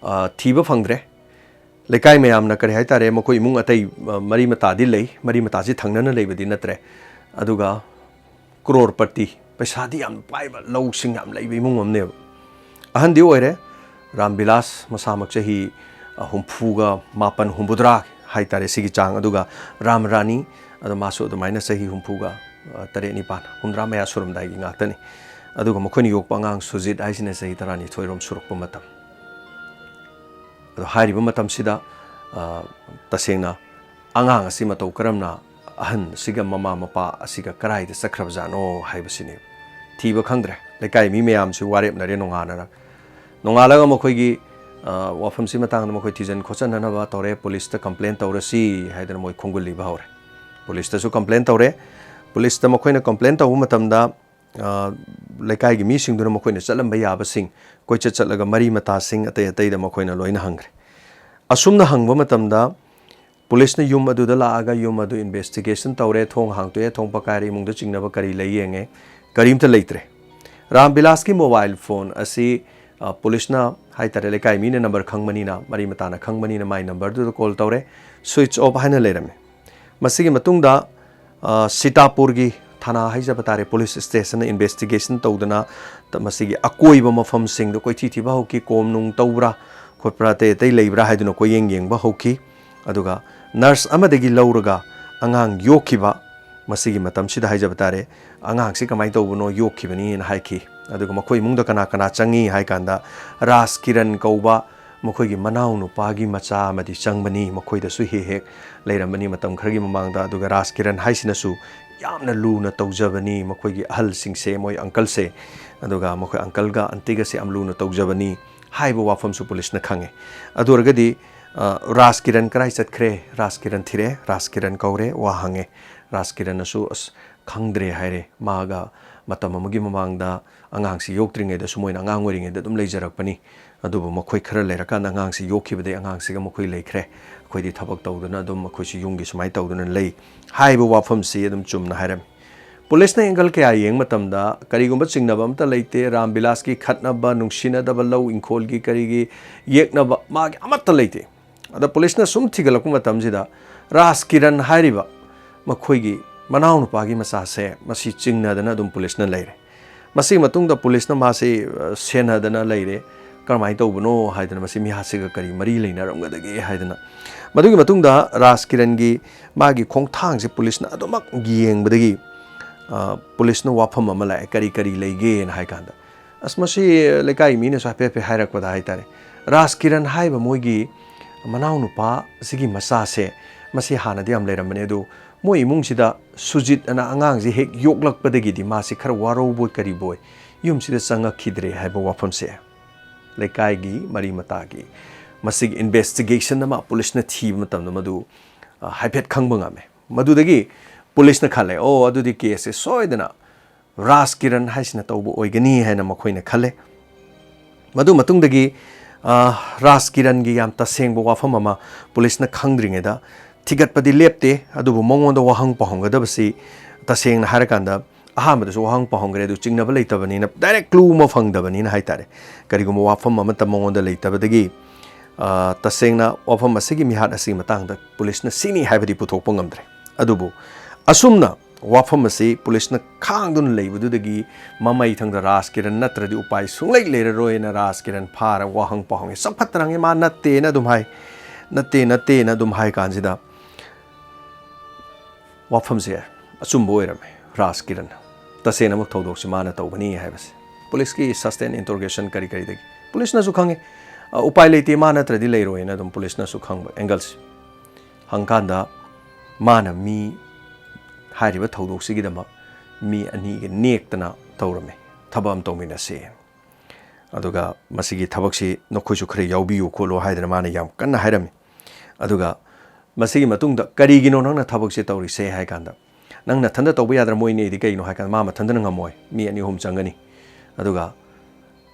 ꯑ, ꯊꯤꯕ ꯐꯪꯗ꯭ꯔꯦ꯫ ꯂꯩꯀꯥꯏ ꯃꯌꯥꯝꯅ, ꯀꯔꯤ ꯍꯥꯏꯇꯥꯔꯦ, ꯃꯈꯣꯏ ꯏꯃꯨꯡ ꯑꯇꯩ, ꯑ, ꯃꯔꯤ ꯃꯇꯥꯗꯤ ꯂꯩ, ꯃꯔꯤ ꯃꯇꯥꯁꯤ ꯊꯪꯅꯅ ꯂꯩꯕꯗꯤ ꯅꯠꯇ꯭ꯔꯦ꯫ ꯑꯗꯨꯒ ꯀ꯭ꯔꯣꯔꯄꯇꯤ, ꯄꯩꯁꯥꯗꯤ ꯌꯥꯝ ꯄꯥꯏꯕ, ꯂꯧꯁꯤꯡ ꯌꯥꯝ ꯂꯩꯕ ꯏꯃꯨꯡ ꯑꯃꯅꯦꯕ꯫ ꯑꯍꯟꯗꯤ ꯑꯣꯏꯔꯦ, ꯔꯥꯝ ꯕꯤꯂꯥꯁ ꯃꯁꯥꯃꯛ ꯆꯍꯤ, ꯑ, ꯍꯨꯝꯐꯨꯒ ꯃꯥꯄꯟ, ꯍꯨꯝꯐꯨꯇꯔꯥ ꯍꯥꯏꯇꯥꯔꯦ, ꯁꯤꯒꯤ ꯆꯥꯡ꯫ ꯑꯗꯨꯒ ꯔꯥꯝ ꯔꯥꯅꯤ, ꯑꯗꯣ ꯃꯥꯁꯨ ꯑꯗꯨꯃꯥꯏꯅ ꯆꯍꯤ ꯍꯨꯝꯐꯨꯒ, ꯑ, ꯇꯔꯦꯠ, ꯅꯤꯄꯥꯟ, ꯍꯨꯝꯗ꯭ꯔꯥ ꯃꯌꯥ ꯁꯨꯔꯝꯗꯥꯏꯒꯤ ꯉꯥꯛꯇꯅꯤ꯫ ꯑꯗꯨꯒ ꯃꯈꯣꯏꯅ ꯌꯣꯛꯄ ꯑꯉꯥꯡ ꯁꯨꯖꯤꯠ ꯍꯥꯏꯁꯤꯅ ꯆꯍꯤ ꯇꯔꯥꯅꯤꯊꯣꯏꯔꯣꯝ ꯁꯨꯔꯛꯄ ꯃꯇꯝ꯫ ꯑꯗꯣ ꯍꯥꯏꯔꯤꯕ ꯃꯇꯝꯁꯤꯗ, ꯑ, ꯇꯁꯦꯡꯅ ꯑꯉꯥꯡ ꯑꯁꯤ ꯃꯇꯧ ꯀꯔꯝꯅ ꯑꯍꯟ ꯑꯁꯤꯒ ꯃꯃꯥ ꯃꯄꯥ ꯑꯁꯤꯒ ꯀꯔꯥꯏꯗ ꯆꯠꯈ꯭ꯔꯕꯖꯥꯠꯅꯣ ꯍꯥꯏꯕꯁꯤꯅꯤ꯫ ꯊꯤꯕ ꯈꯪꯗ꯭ꯔꯦ꯫ ꯂꯩꯀꯥꯏ ꯃꯤ ꯃꯌꯥꯝꯁꯤ ꯋꯥꯔꯦꯞꯅꯔꯦ ꯅꯣꯡꯉꯥꯟꯅꯔ-, ꯅꯣꯡꯉꯥꯜꯂꯒ ꯃꯈꯣꯏꯒꯤ, ꯑ, ꯋꯥꯐꯝꯁꯤ ꯃꯇꯥꯡꯗ ꯃꯈꯣꯏ ꯊꯤꯖꯤꯟ ꯈꯣꯠꯆꯟꯅꯅꯕ ꯇꯧꯔꯦ, ꯄꯨꯂꯤꯁꯇ ꯀꯝꯄ꯭ꯂꯦꯟ ꯇꯧꯔꯁꯤ ꯍꯥꯏꯗꯅ ꯃꯣꯏ ꯈꯣꯡꯒꯨꯜ ꯂꯤꯕ ꯍꯧꯔꯦ꯫ ꯄꯨꯂꯤꯁꯇꯁꯨ ꯀꯝꯄ꯭ꯂꯦꯟ ꯇꯧꯔꯦ꯫ ꯄꯨꯂꯤꯁꯇ ꯃꯈꯣꯏꯅ ꯀꯝꯄ꯭ꯂꯦꯟ ꯇꯧꯕ ꯃꯇꯝꯗ, ꯑ, ꯂꯩꯀꯥꯏꯒꯤ ꯃꯤꯁꯤꯡꯗꯨꯅ ꯃꯈꯣꯏꯅ ꯆꯠꯂꯝꯕ ꯌꯥꯕꯁꯤꯡ, ꯀꯣꯏꯆꯠ ꯆꯠꯂꯒ ꯃꯔꯤ ꯃꯇꯥꯁꯤꯡ ꯑꯇꯩ ꯑꯇꯩꯗ ꯃꯈꯣꯏꯅ ꯂꯣꯏꯅ ꯍꯪꯈ꯭ꯔꯦ꯫ ꯑꯁꯨꯝꯅ ꯍꯪꯕ ꯃꯇꯝꯗ ꯄꯨꯂꯤꯁꯅ ꯌꯨꯝ ꯑꯗꯨꯗ ꯂꯥꯛꯑꯒ ꯌꯨꯝ ꯑꯗꯨ ꯏꯟꯚꯦꯁꯇꯤꯒꯦꯁꯟ ꯇꯧꯔꯦ, ꯊꯣꯡ ꯍꯥꯡꯇꯣꯛꯑꯦ, ꯊꯣꯡ ꯄꯀꯥꯏꯔꯦ, ꯏꯃꯨꯡꯗ ꯆꯤꯡꯅꯕ ꯀꯔꯤ ꯂꯩ ꯌꯦꯡꯉꯦ, ꯀꯔꯤꯝꯇ ꯂꯩꯇ꯭ꯔꯦ꯫ ꯔꯥꯝ ꯕꯤꯂꯥꯁꯀꯤ ꯃꯣꯕꯥꯏꯜ ꯐꯣꯟ ꯑꯁꯤ, ꯑ, ꯄꯨꯂꯤꯁꯅ ꯍꯥꯏꯇꯥꯔꯦ, ꯂꯩꯀꯥꯏ ꯃꯤꯅ ꯅꯝꯕꯔ ꯈꯪꯕꯅꯤꯅ, ꯃꯔꯤ ꯃꯇꯥꯅ ꯈꯪꯕꯅꯤꯅ ꯃꯥꯏ ꯅꯝꯕꯔꯗꯨꯗ ꯀꯣꯜ ꯇꯧꯔꯦ, ꯁ꯭ꯋꯤꯆ ꯑꯣꯐ ꯍꯥꯏꯅ ꯂꯩꯔꯝꯃꯦ꯫ ꯃꯁꯤꯒꯤ ꯃꯇꯨꯡꯗ, ꯑ, ꯁꯤꯇꯥꯄꯨꯔꯒꯤ ꯊꯥꯅꯥ ꯍꯥꯏꯖꯕ ꯇꯥꯔꯦ, ꯄꯨꯂꯤꯁ ꯁ꯭ꯇꯦꯁꯟꯅ ꯏꯟꯚꯦꯁꯇꯤꯒꯦꯁꯟ ꯇꯧꯗꯅ ꯇ-, ꯃꯁꯤꯒꯤ ꯑꯀꯣꯏꯕ ꯃꯐꯝꯁꯤꯡꯗ ꯀꯣꯏꯊꯤ ꯊꯤꯕ ꯍꯧꯈꯤ꯫ ꯀꯣꯝ ꯅꯨꯡ ꯇꯧꯕ꯭ꯔꯥ ꯈꯣꯠꯄ꯭ꯔꯥ, ꯑꯇꯩ ꯑꯇꯩ ꯂꯩꯕ꯭ꯔꯥ ꯍꯥꯏꯗꯨꯅ ꯀꯣꯏꯌꯦꯡ ꯌꯦꯡꯕ ꯍꯧꯈꯤ꯫ ꯑꯗꯨꯒ ꯅꯔꯁ ꯑꯃꯗꯒꯤ ꯂꯧꯔꯒ ꯑꯉꯥꯡ ꯌꯣꯛꯈꯤꯕ ꯃꯁꯤꯒꯤ ꯃꯇꯝꯁꯤꯗ ꯍꯥꯏꯖꯕ ꯇꯥꯔꯦ, ꯑꯉꯥꯡꯁꯤ ꯀꯃꯥꯏꯅ ꯇꯧꯕꯅꯣ, ꯌꯣꯛꯈꯤꯕꯅꯤꯅ ꯍꯥꯏꯈꯤ꯫ ꯑꯗꯨꯒ ꯃꯈꯣꯏ ꯏꯃꯨꯡꯗ ꯀꯅꯥ ꯀꯅꯥ ꯆꯪꯉꯤ ꯍꯥꯏ ꯀꯥꯟꯗ, ꯔꯥꯖ ꯀꯤꯔꯟ ꯀꯧꯕ ꯃꯈꯣꯏꯒꯤ ꯃꯅꯥꯎ ꯅꯨꯄꯥꯒꯤ ꯃꯆꯥ ꯑꯃꯗꯤ ꯆꯪꯕꯅꯤ, ꯃꯈꯣꯏꯗꯁꯨ ꯍꯦꯛ ꯍꯦꯛ ꯂꯩꯔꯝꯕꯅꯤ ꯃꯇꯝ ꯈꯔꯒꯤ ꯃꯃꯥꯡꯗ꯫ ꯑꯗꯨꯒ ꯔꯥꯖ ꯀꯤꯔꯟ ꯍꯥꯏꯁꯤꯅꯁꯨ ꯌꯥꯝꯅ ꯂꯨꯅ ꯇꯧꯖꯕꯅꯤ ꯃꯈꯣꯏꯒꯤ ꯑꯍꯜꯁꯤꯡꯁꯦ, ꯃꯣꯏ ꯑꯪꯀꯜꯁꯦ, ꯑꯗꯨꯒ ꯃꯈꯣꯏ ꯑꯪꯀꯜꯒ ꯑꯟꯇꯤꯒꯁꯦ ꯌꯥꯝ ꯂꯨꯅ ꯇꯧꯖꯕꯅꯤ ꯍꯥꯏꯕ ꯋꯥꯐꯝꯁꯨ ꯄꯨꯂꯤꯁꯅ ꯈꯪꯉꯦ꯫ ꯑꯗꯨ ꯑꯣꯏꯔꯒꯗꯤ, ꯑ, ꯔꯥꯖ ꯀꯤꯔꯟ ꯀꯗꯥꯏ ꯆꯠꯈ꯭ꯔꯦ? ꯔꯥꯖ ꯀꯤꯔꯟ ꯊꯤꯔꯛꯑꯦ, ꯔꯥꯖ ꯀꯤꯔꯟ ꯀꯧꯔꯦ, ꯋꯥ ꯍꯪꯉꯦ꯫ ꯔꯥꯖ ꯀꯤꯔꯟꯅꯁꯨ, "ꯑꯁ, ꯈꯪꯗ꯭ꯔꯦ" ꯍꯥꯏꯔꯦ꯫ ꯃꯥꯒ ꯃꯇꯝ ꯑꯃꯒꯤ ꯃꯃꯥꯡꯗ ꯑꯉꯥꯡꯁꯤ ꯌꯣꯛꯇ꯭ꯔꯤꯉꯩꯗꯁꯨ ꯃꯣꯏꯅ ꯑꯉꯥꯡ ꯑꯣꯏꯔꯤꯉꯩꯗ ꯑꯗꯨꯝ ꯂꯩꯖꯔꯛꯄꯅꯤ꯫ ꯑꯗꯨꯕꯨ ꯃꯈꯣꯏ ꯈꯔ ꯂꯩꯔꯀꯥꯟꯗ ꯑꯉꯥꯡꯁꯤ ꯌꯣꯛꯈꯤꯕꯗꯩ ꯑꯉꯥꯡꯁꯤꯒ ꯃꯈꯣꯏ ꯂꯩꯈ꯭ꯔꯦ꯫ ꯑꯩꯈꯣꯏꯗꯤ ꯊꯕꯛ ꯇꯧꯗꯨꯅ ꯑꯗꯨꯝ ꯑꯩꯈꯣꯏꯁꯨ ꯌꯨꯝꯒꯤ ꯁꯨꯃꯥꯏꯅ ꯇꯧꯗꯨꯅ ꯂꯩ ꯍꯥꯏꯕ ꯋꯥꯐꯝꯁꯤ ꯑꯗꯨꯝ ꯆꯨꯝꯅ ꯍꯥꯏꯔꯝꯃꯤ꯫ ꯄꯨꯂꯤꯁꯅ angle ꯀꯌꯥ ꯌꯦꯡꯕ ꯃꯇꯝꯗ ꯀꯔꯤꯒꯨꯝꯕ ꯆꯤꯡꯅꯕ ꯑꯃꯠꯇ ꯂꯩꯇꯦ꯫ ꯔꯥꯝ ꯕꯤꯂꯥꯁꯀꯤ ꯈꯠꯅꯕ, ꯅꯨꯡꯁꯤꯅꯗꯕ, ꯂꯧ ꯏꯪꯈꯣꯜꯒꯤ ꯀꯔꯤꯒꯤ ꯌꯦꯛꯅꯕ ꯃꯥꯒꯤ ꯑꯃꯠꯇ ꯂꯩꯇꯦ꯫ ꯑꯗ ꯄꯨꯂꯤꯁꯅ ꯁꯨꯝ ꯊꯤꯒꯠꯂꯛꯄ ꯃꯇꯝꯁꯤꯗ ꯔꯥꯖ ꯀꯤꯔꯟ ꯍꯥꯏꯔꯤꯕ ꯃꯈꯣꯏꯒꯤ ꯃꯅꯥꯎꯅꯨꯄꯥꯒꯤ ꯃꯆꯥꯁꯦ ꯃꯁꯤ ꯆꯤꯡꯅꯗꯅ ꯑꯗꯨꯝ ꯄꯨꯂꯤꯁꯅ ꯂꯩꯔꯦ꯫ ꯃꯁꯤꯒꯤ ꯃꯇꯨꯡꯗ ꯄꯨꯂꯤꯁꯅ ꯃꯥꯁꯤ, ꯑ, ꯁꯦꯟꯅꯗꯅ ꯂꯩꯔꯦ꯫ ꯀꯔꯝꯍꯥꯏꯅ ꯇꯧꯕꯅꯣ ꯍꯥꯏꯗꯅ, ꯃꯁꯤ ꯃꯤꯍꯥꯠꯁꯤꯒ ꯀꯔꯤ ꯃꯔꯤ ꯂꯩꯅꯔꯝꯒꯗꯒꯦ ꯍꯥꯏꯗꯅ꯫ ꯃꯗꯨꯒꯤ ꯃꯇꯨꯡꯗ ꯔꯥꯖ ꯀꯤꯔꯟꯒꯤ ꯃꯥꯒꯤ ꯈꯣꯡꯊꯥꯡꯁꯦ ꯄꯨꯂꯤꯁꯅ ꯑꯗꯨꯃꯛ ꯌꯦꯡꯕꯗꯒꯤ, ꯑ, ꯄꯨꯂꯤꯁꯅ ꯋꯥꯐꯝ ꯑꯃ ꯂꯥꯛꯑꯦ, "ꯀꯔꯤ ꯀꯔꯤ ꯂꯩꯒꯦꯅ?" ꯍꯥꯏ ꯀꯥꯟꯗ, ꯑꯁ, ꯃꯁꯤ ꯂꯩꯀꯥꯏ ꯃꯤꯅꯁꯨ ꯍꯥꯏꯐꯦꯠ ꯍꯥꯏꯐꯦꯠ ꯍꯥꯏꯔꯛꯄꯗ ꯍꯥꯏꯇꯥꯔꯦ, ꯔꯥꯖ ꯀꯤꯔꯟ ꯍꯥꯏꯔꯤꯕ ꯃꯣꯏꯒꯤ ꯃꯅꯥꯎꯅꯨꯄꯥ ꯑꯁꯤꯒꯤ ꯃꯆꯥꯁꯦ, ꯃꯁꯤ ꯍꯥꯟꯅꯗꯤ ꯌꯥꯝ ꯂꯩꯔꯝꯕꯅꯦ, ꯑꯗꯨ ꯃꯣꯏ ꯏꯃꯨꯡꯁꯤꯗ ꯁꯨꯖꯤꯠ ꯑꯅ ꯑꯉꯥꯡꯁꯤ ꯍꯦꯛ ꯌꯣꯛꯂꯛꯄꯗꯒꯤꯗꯤ ꯃꯥꯁꯤ ꯈꯔ ꯋꯥꯔꯧꯕꯣꯏ ꯀꯔꯤꯕꯣꯏ ꯌꯨꯝꯁꯤꯗ ꯆꯪꯉꯛꯈꯤꯗ꯭ꯔꯦ ꯍꯥꯏꯕ ꯋꯥꯐꯝꯁꯦ ꯂꯩꯀꯥꯏꯒꯤ ꯃꯔꯤ ꯃꯇꯥꯒꯤ ꯃꯁꯤꯒꯤ investigation ꯑꯃ ꯄꯨꯂꯤꯁꯅ ꯊꯤꯕ ꯃꯇꯝꯗ ꯃꯗꯨ, ꯑ, ꯍꯥꯏꯐꯦꯠ ꯈꯪꯕ ꯉꯝꯃꯦ꯫ ꯃꯗꯨꯗꯒꯤ ꯄꯨꯂꯤꯁꯅ ꯈꯜꯂꯦ, "ꯑꯣ, ꯑꯗꯨꯗꯤ case ꯁꯦ ꯁꯣꯏꯗꯅ ꯔꯥꯖ ꯀꯤꯔꯟ ꯍꯥꯏꯁꯤꯅ ꯇꯧꯕ ꯑꯣꯏꯒꯅꯤ" ꯍꯥꯏꯅ ꯃꯈꯣꯏꯅ ꯈꯜꯂꯦ꯫ ꯃꯗꯨ ꯃꯇꯨꯡꯗꯒꯤ, ꯑ, ꯔꯥꯖ ꯀꯤꯔꯟꯒꯤ ꯌꯥꯝ ꯇꯁꯦꯡꯕ ꯋꯥꯐꯝ ꯑꯃ ꯄꯨꯂꯤꯁꯅ ꯈꯪꯗ꯭ꯔꯤꯉꯩꯗ ꯊꯤꯒꯠꯄꯗꯤ ꯂꯦꯞꯇꯦ, ꯑꯗꯨꯕꯨ ꯃꯉꯣꯟꯗ ꯋꯥꯍꯪ ꯄꯥꯎꯍꯪꯒꯗꯕꯁꯤ ꯇꯁꯦꯡꯅ ꯍꯥꯏꯔꯀꯥꯟꯗ ꯑꯍꯥꯟꯕꯗꯁꯨ ꯋꯥꯍꯪ ꯄꯥꯎꯍꯪꯈ꯭ꯔꯦ, ꯑꯗꯨ ꯆꯤꯡꯅꯕ ꯂꯩꯇꯕꯅꯤꯅ, direct clue ꯑꯃ ꯐꯪꯗꯕꯅꯤꯅ ꯍꯥꯏꯇꯥꯔꯦ, ꯀꯔꯤꯒꯨꯝꯕ ꯋꯥꯐꯝ ꯑꯃꯠꯇ ꯃꯉꯣꯟꯗ ꯂꯩꯇꯕꯗꯒꯤ, ꯑ, ꯇꯁꯦꯡꯅ ꯋꯥꯐꯝ ꯑꯁꯤꯒꯤ, ꯃꯤꯍꯥꯠ ꯑꯁꯤꯒꯤ ꯃꯇꯥꯡꯗ ꯄꯨꯂꯤꯁꯅ ꯁꯤꯅꯤ ꯍꯥꯏꯕꯗꯤ ꯄꯨꯊꯣꯛꯄ ꯉꯝꯗ꯭ꯔꯦ꯫ ꯑꯗꯨꯕꯨ ꯑꯁꯨꯝꯅ ꯋꯥꯐꯝ ꯑꯁꯤ ꯄꯨꯂꯤꯁꯅ ꯈꯥꯡꯗꯨꯅ ꯂꯩꯕꯗꯨꯗꯒꯤ ꯃꯃꯩ ꯊꯪꯗ ꯔꯥꯖ ꯀꯤꯔꯟ ꯅꯠꯇ꯭ꯔꯗꯤ ꯎꯄꯥꯏ ꯁꯨꯡꯂꯩ ꯂꯩꯔꯔꯣꯏꯅ ꯔꯥꯖ ꯀꯤꯔꯟ ꯐꯥꯔ ꯋꯥꯍꯪ ꯄꯥꯎꯍꯪꯉꯦ꯫ ꯆꯥꯎꯈꯠꯇꯅ ꯍꯪꯉꯦ, ꯃꯥ ꯅꯠꯇꯦꯅ ꯑꯗꯨꯝ ꯍꯥꯏ, "ꯅꯠꯇꯦ, ꯅꯠꯇꯦꯅ" ꯑꯗꯨꯝ ꯍꯥꯏ ꯀꯥꯟꯁꯤꯗ ꯋꯥꯐꯝꯁꯦ ꯑꯆꯨꯝꯕ ꯑꯣꯏꯔꯝꯃꯦ꯫ ꯔꯥꯖ ꯀꯤꯔꯟ ꯇꯁꯦꯡꯅꯃꯛ ꯊꯧꯗꯣꯛꯁꯤ ꯃꯥꯅ ꯇꯧꯕꯅꯤ ꯍꯥꯏꯕꯁꯦ ꯄꯨꯂꯤꯁꯀꯤ sustained interrogation ꯀꯔꯤ ꯀꯔꯤꯗꯒꯤ ꯄꯨꯂꯤꯁꯅꯁꯨ ꯈꯪꯉꯦ꯫ ꯑ, ꯎꯄꯥꯏ ꯂꯩꯇꯦ, ꯃꯥ ꯅꯠꯇ꯭ꯔꯗꯤ ꯂꯩꯔꯣꯏꯅ ꯑꯗꯨꯝ ꯄꯨꯂꯤꯁꯅꯁꯨ ꯈꯪꯕ ꯑꯦꯡꯒꯜꯁꯦ꯫ ꯍꯪꯀꯥꯟꯗ ꯃꯥꯅ ꯃꯤ, ꯍꯥꯏꯔꯤꯕ ꯊꯧꯗꯣꯛꯁꯤꯒꯤꯗꯃꯛ ꯃꯤ ꯑꯅꯤꯒ ꯅꯦꯛꯇꯅ ꯇꯧꯔꯝꯃꯦ, ꯊꯕꯛ ꯑꯃ ꯇꯧꯃꯤꯟꯅꯁꯦ꯫ ꯑꯗꯨꯒ ꯃꯁꯤꯒꯤ ꯊꯕꯛꯁꯤ ꯅꯈꯣꯏꯁꯨ ꯈꯔ ꯌꯥꯎꯕꯤꯌꯨ ꯈꯣꯠꯂꯨ ꯍꯥꯏꯗꯅ ꯃꯥꯅ ꯌꯥꯝ ꯀꯟꯅ ꯍꯥꯏꯔꯝꯃꯤ꯫ ꯑꯗꯨꯒ ꯃꯁꯤꯒꯤ ꯃꯇꯨꯡꯗ, "ꯀꯔꯤꯒꯤꯅꯣ ꯅꯪꯅ ꯊꯕꯛꯁꯦ ꯇꯧꯔꯤꯁꯦ?" ꯍꯥꯏ ꯀꯥꯟꯗ, "ꯅꯪ ꯅꯊꯟꯗ ꯇꯧꯕ ꯌꯥꯗ꯭ꯔꯥ? ꯃꯣꯏ ꯅꯦꯛꯏꯗꯤ ꯀꯩꯒꯤꯅꯣ?" ꯍꯥꯏ ꯀꯥꯟꯗ, "ꯃꯥ ꯃꯊꯟꯇꯅ ꯉꯝꯃꯣꯏ, ꯃꯤ ꯑꯅꯤ ꯑꯍꯨꯝ ꯆꯪꯒꯅꯤ꯫ ꯑꯗꯨꯒ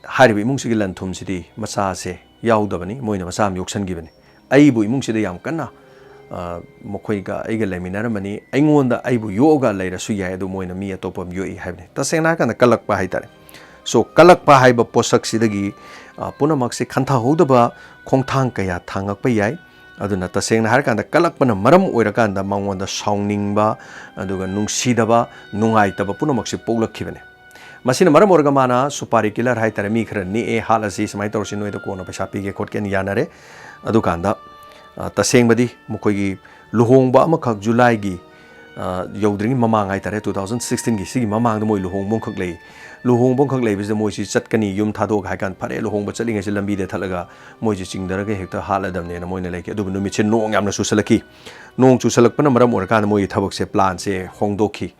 ꯍꯥꯏꯔꯤꯕ ꯏꯃꯨꯡꯁꯤꯒꯤ ꯂꯟ ꯊꯨꯝꯁꯤꯗꯤ ꯃꯆꯥꯁꯦ ꯌꯥꯎꯗꯕꯅꯤ, ꯃꯣꯏꯅ ꯃꯆꯥ ꯑꯃ ꯌꯣꯛꯁꯟꯈꯤꯕꯅꯤ꯫ ꯑꯩꯕꯨ ꯏꯃꯨꯡꯁꯤꯗ ꯌꯥꯝ ꯀꯟꯅ, ꯑ, ꯃꯈꯣꯏꯒ ꯑꯩꯒ ꯂꯩꯃꯤꯟꯅꯔꯝꯕꯅꯤ, ꯑꯩꯉꯣꯟꯗ ꯑꯩꯕꯨ ꯌꯣꯛꯑꯒ ꯂꯩꯔꯁꯨ ꯌꯥꯏ, ꯑꯗꯨ ꯃꯣꯏꯅ ꯃꯤ ꯑꯇꯣꯞꯄ ꯑꯃ ꯌꯣꯛꯏ" ꯍꯥꯏꯕꯅꯤ꯫ ꯇꯁꯦꯡꯅ ꯍꯥꯏꯔꯀꯥꯟꯗ ꯀꯜꯂꯛꯄ ꯍꯥꯏꯇꯥꯔꯦ꯫ So, ꯀꯜꯂꯛꯄ ꯍꯥꯏꯕ ꯄꯣꯠꯁꯛꯁꯤꯗꯒꯤ, ꯑ, ꯄꯨꯝꯅꯃꯛꯁꯦ ꯈꯟꯊꯍꯧꯗꯕ ꯈꯣꯡꯊꯥꯡ ꯀꯌꯥ ꯊꯥꯡꯉꯛꯄ ꯌꯥꯏ꯫ ꯑꯗꯨꯅ ꯇꯁꯦꯡꯅ ꯍꯥꯏꯔꯀꯥꯟꯗ ꯀꯜꯂꯛꯄꯅ ꯃꯔꯝ ꯑꯣꯏꯔꯀꯥꯟꯗ ꯃꯉꯣꯟꯗ ꯁꯥꯎꯅꯤꯡꯕ, ꯑꯗꯨꯒ ꯅꯨꯡꯁꯤꯗꯕ, ꯅꯨꯡꯉꯥꯏꯇꯕ ꯄꯨꯝꯅꯃꯛꯁꯦ ꯄꯣꯛꯂꯛꯈꯤꯕꯅꯦ꯫ ꯃꯁꯤꯅ ꯃꯔꯝ ꯑꯣꯏꯔꯒ ꯃꯥꯅ ꯁꯨꯄꯥꯔꯤ ꯀꯤꯂꯔ ꯍꯥꯏꯇꯥꯔꯦ, ꯃꯤ ꯈꯔ ꯅꯦꯛꯑꯦ, ꯍꯥꯠꯂꯁꯤ, ꯁꯨꯃꯥꯏꯅ ꯇꯧꯔꯁꯤ, ꯅꯣꯏꯗ ꯀꯣꯟꯅ ꯄꯩꯁꯥ ꯄꯤꯒꯦ ꯈꯣꯠꯀꯦꯅ ꯌꯥꯅꯔꯦ꯫ ꯑꯗꯨꯀꯥꯟꯗ, ꯑ, ꯇꯁꯦꯡꯕꯗꯤ ꯃꯈꯣꯏꯒꯤ ꯂꯨꯍꯣꯡꯕ ꯑꯃꯈꯛ ꯖꯨꯂꯥꯏꯒꯤ, ꯑ, ꯌꯧꯗ꯭ꯔꯤꯉꯩ ꯃꯃꯥꯡ ꯍꯥꯏꯇꯥꯔꯦ, two thousand sixteen ꯒꯤ, ꯁꯤꯒꯤ ꯃꯃꯥꯡꯗ ꯃꯣꯏ ꯂꯨꯍꯣꯡꯕ ꯑꯃꯈꯛ ꯂꯩ꯫ ꯂꯨꯍꯣꯡꯕ ꯑꯃꯈꯛ ꯂꯩꯕꯁꯤꯗ ꯃꯣꯏꯁꯤ ꯆꯠꯀꯅꯤ, ꯌꯨꯝ ꯊꯥꯗꯣꯛꯑꯒ ꯍꯥꯏ ꯀꯥꯟꯗ, ꯐꯔꯦ, ꯂꯨꯍꯣꯡꯕ ꯆꯠꯂꯤꯉꯩꯁꯤ ꯂꯝꯕꯤꯗ ꯊꯠꯂꯒ ꯃꯣꯏꯁꯤ ꯆꯤꯡꯊꯔꯒ ꯍꯦꯛꯇ ꯍꯥꯠꯂꯗꯕꯅꯦꯅ ꯃꯣꯏꯅ ꯂꯩꯈꯤ꯫ ꯑꯗꯨꯕꯨ ꯅꯨꯃꯤꯠꯁꯦ ꯅꯣꯡ ꯌꯥꯝꯅ ꯆꯨꯁꯜꯂꯛꯈꯤ꯫ ꯅꯣꯡ ꯆꯨꯁꯜꯂꯛꯄꯅ ꯃꯔꯝ ꯑꯣꯏꯔꯀꯥꯟꯗ ꯃꯣꯏꯒꯤ ꯊꯕꯛꯁꯦ, ꯄ꯭ꯂꯥꯟꯁꯦ ꯍꯣꯡꯗꯣꯛꯈꯤ꯫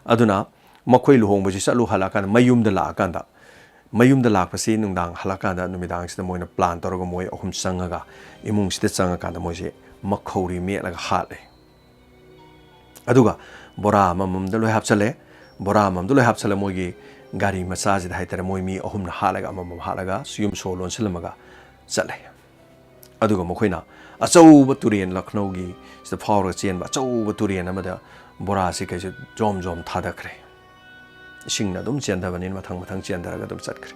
ꯑꯗꯨꯅ ꯃꯈꯣꯏ ꯂꯨꯍꯣꯡꯕꯁꯤ ꯆꯠꯂꯨ ꯍꯜꯂꯛꯑꯀꯥꯟꯗ, ꯃꯌꯨꯝꯗ ꯂꯥꯛꯑꯀꯥꯟꯗ, ꯃꯌꯨꯝꯗ ꯂꯥꯛꯄꯁꯤ ꯅꯨꯡꯗꯥꯡ ꯍꯜꯂꯛꯀꯥꯟꯗ, ꯅꯨꯃꯤꯗꯥꯡꯁꯤꯗ ꯃꯣꯏꯅ ꯄ꯭ꯂꯥꯟ ꯇꯧꯔꯒ ꯃꯣꯏ ꯑꯍꯨꯝ ꯆꯪꯉꯒ, ꯏꯃꯨꯡꯁꯤꯗ ꯆꯪꯉꯀꯥꯟꯗ ꯃꯣꯏꯁꯦ ꯃꯈꯧꯔꯤ ꯃꯦꯠꯂꯒ ꯍꯥꯠꯂꯦ꯫ ꯑꯗꯨꯒ ꯕꯣꯔꯥ ꯑꯃꯃꯝꯗ ꯂꯣꯏ ꯍꯥꯞꯆꯜꯂꯦ꯫ ꯕꯣꯔꯥ ꯑꯃꯃꯝꯗ ꯂꯣꯏ ꯍꯥꯞꯆꯜꯂ, ꯃꯣꯏꯒꯤ ꯒꯥꯔꯤ ꯃꯆꯥꯁꯤꯗ ꯍꯥꯏꯇꯥꯔꯦ, ꯃꯣꯏ ꯃꯤ ꯑꯍꯨꯝꯅ ꯍꯥꯠꯂꯒ, ꯑꯃꯃꯝ ꯍꯥꯠꯂꯒ, ꯌꯨꯝ ꯁꯣ ꯂꯣꯟꯁꯤꯜꯂꯝꯃꯒ ꯆꯠꯂꯦ꯫ ꯑꯗꯨꯒ ꯃꯈꯣꯏꯅ ꯑꯆꯧꯕ ꯇꯨꯔꯦꯟ, ꯂꯈꯅꯧꯒꯤ ꯁꯤꯗ ꯐꯥꯎꯔꯒ ꯆꯦꯟꯕ ꯑꯆꯧꯕ ꯇꯨꯔꯦꯟ ꯑꯃꯗ ꯕꯣꯔꯥꯁꯤ ꯀꯩꯁꯨ ꯖꯣꯝ ꯖꯣꯝ ꯊꯥꯗꯈ꯭ꯔꯦ꯫ ꯏꯁꯤꯡꯅ ꯑꯗꯨꯝ ꯆꯦꯟꯊꯕꯅꯤꯅ ꯃꯊꯪ ꯃꯊꯪ ꯆꯦꯟꯊꯔꯒ ꯑꯗꯨꯝ ꯆꯠꯈ꯭ꯔꯦ꯫